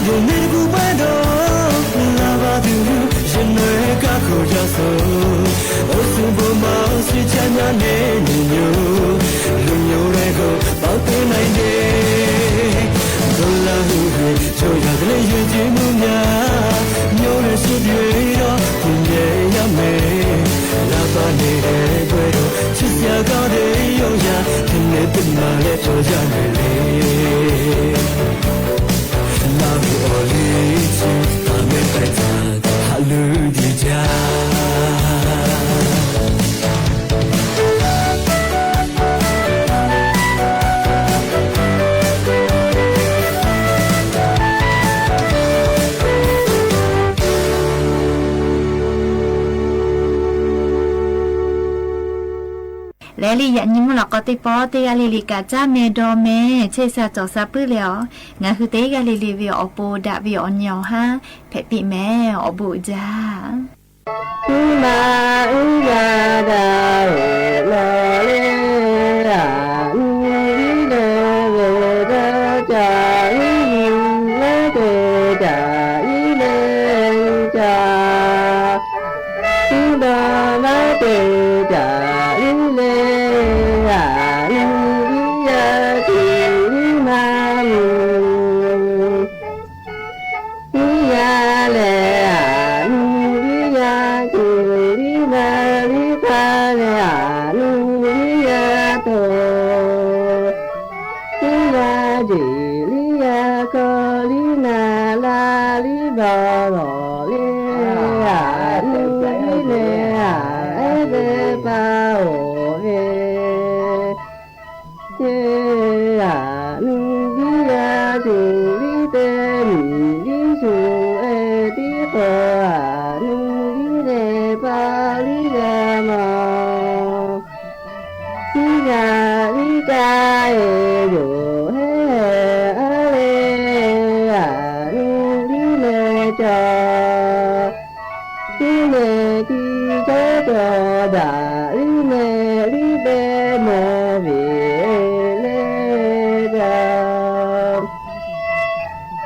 Mvuhˇ miˬ teˇ hkui pawehˇ dawˇ laˇ baˬ tuˬ, yehˬ nawˬ hui kaˇ hkawꞈ yaˇ suh. Awˬ suhˍ bon ma awˬ suhˍ caˇ nyaˇ neˇ nyi nyi, luˬ nyi leh k'o paˍ teˇ na e de. Dawˇ laˇ hui ve chaw yaˇ teˇ leh yehˬ ceˇ mvuhˇ myaˇ, myaw leh shu tuˬ ve yawˇ tuˬ yehˬ yaˇ mehˍ. Laˇ baˬ neˇ leh gawehˇ dawˇ chi suhˍ yaˇ kaˇ teˇ yawˇ yaˇ, teˇ mehˍ teˇ maˬ leh chaw yaˇ mehˍ le. Laˇ ve awˬ liˇ chi taˍ mehˍ k'ai htaꞈ haꞈ leuˉ te jaˇ. Leh liꞈ yaꞈ nyi mvuhˇ lawꞈ k'aw teˇ pawˆ teˇ g'aˇ le le kaꞈ caˉ meh dawˇ meh chehˇ sha cawˬ sha puiˉ leh awˬ, ngaˬ hui teˇ g'aˇ le le ve awˬ pon daꞈ ve awˬ nyi awˬ haˉ hpehꞈ piˇ meh. Awˬ bon uiˍ jaˇ. Iˉ ma iˉ g'a daꞈ-oˬ lawˬ le, a nu iˉ le ve daˇ ca iˉ nu leh te ca iˉ le ca. Iˉ dawˇ maˇ te ca iˉ le, a nu iˉ yaˇ tuˬ iˉ ma nu. Iˉ yaˇ leh a nu iˉ yaˇ tuˬ, iˉ ma iˉ hk'aˇ leh a nu iˉ yaˇ toˬ. Iˉ yaˇ jeˬ liˇ yaˇ hkawˇ liˇ na laˇ liˇ baw lawˬ le, a nu iˉ leh a ehˉ teˇ paˍ oˬ ve. Te a nu liˇ yaˇ tuˬ liˇ te miˬ liˇ shuˍ e tiˉ k'o, a nu liˇ leh paˍ liˇ g'a mawˬ. Liˇ g'a liˇ kaˇ e yoˬ heˉ heˉ a le, a nu liˇ leh cawˬ. Liˇ leh tiˇ chehˉ cawˬ daꞈ, liˇ leh liˇ beh mawˬ ve le ga.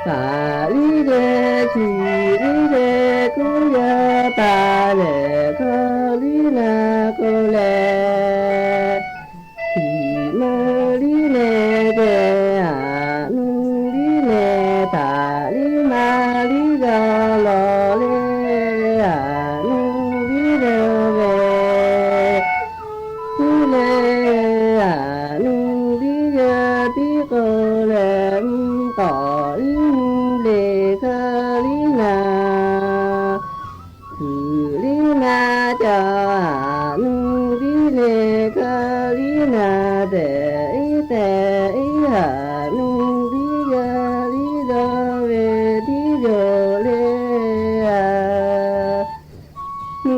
Kaꞈ liˇ leh chi liˇ leh kuˇ yaˇ taˍ lehˬ, hkawˇ liˇ na k'o leh, tiꞈ meuˇ liˇ leh geh, a nu liˇ leh taˍ liˇ ma liˇ g'a lawˬ le, a nu liˇ leh ve. Liˇ leh a nu liˇ g'a tiˉ k'o leh, mvuhˇ k'awꞈ iˉ mvuhˇ le hkawˇ liˇ na. Tuˬ liˇ na ca, a nu liˇ leh hkawˇ liˇ na tehꞈ iˉ tehꞈ iˉ, a nu liˇ g'a liˇ dawˇ ve tiˉ yoˬ le. A nu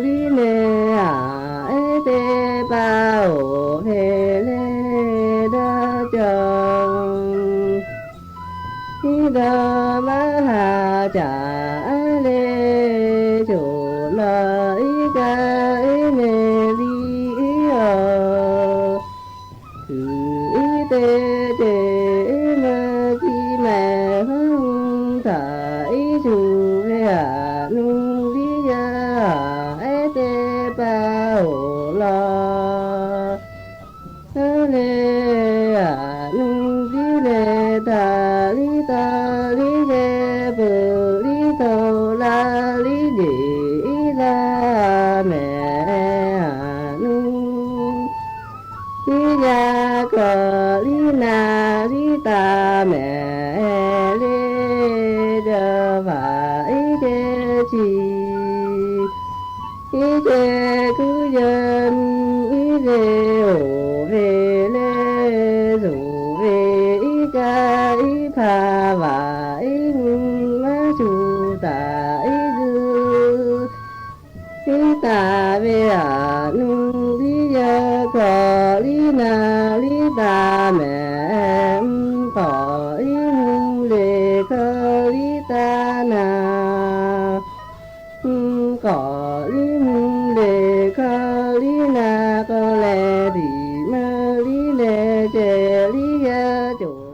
liˇ leh a ehˉ teˇ paˍ oˬ hk'e le daˇ ca. Iˉ dawˇ maˇ ha caꞈ a le, coˬ lawˬ iˉ kaˇ iˉ meh liˇ iˉ awˬ. Tuˬ iˉ te te iˉ meuˇ ciˇ mehˍ hawˉ htaꞈ iˉ shuˍ ve, a nu liˇ yaˇ ehˉ teˇ paˍ oˬ lawˬ. Aˉ le, a nu liˇ leh taˍ liˇ taˍ liˇ geh peuˬ liˇ toꞈ la liˇ jeˬ iˉ laˇ mehˍ, a nu liˇ yaˇ hkawˇ liˇ na liˇ taˍ mehˍ le. Jaˇ vaꞈ iˉ jehˇ chi iˉ jehˇ kuˇ yaˇ nyi iˉ ve oˬ ve le, zuhˬ ve iˉ kaˇ iˉ hpaˍ vaꞈ iˉ nyi maˇ shuˍ taˍ iˉ zuhˬ iˉ taˍ ve, a nu liˇ yaˇ hkawˇ liˇ na liˇ taˍ mehˍ, mvuhˇ k'awꞈ iˉ mvuhˇ le hkawˇ liˇ taˍ na. Mvuhˇ k'awꞈ iˉ mvuhˇ le hkawˇ liˇ na k'o leh, tiꞈ meuˇ liˇ leh ceh liˇ g'a coˬ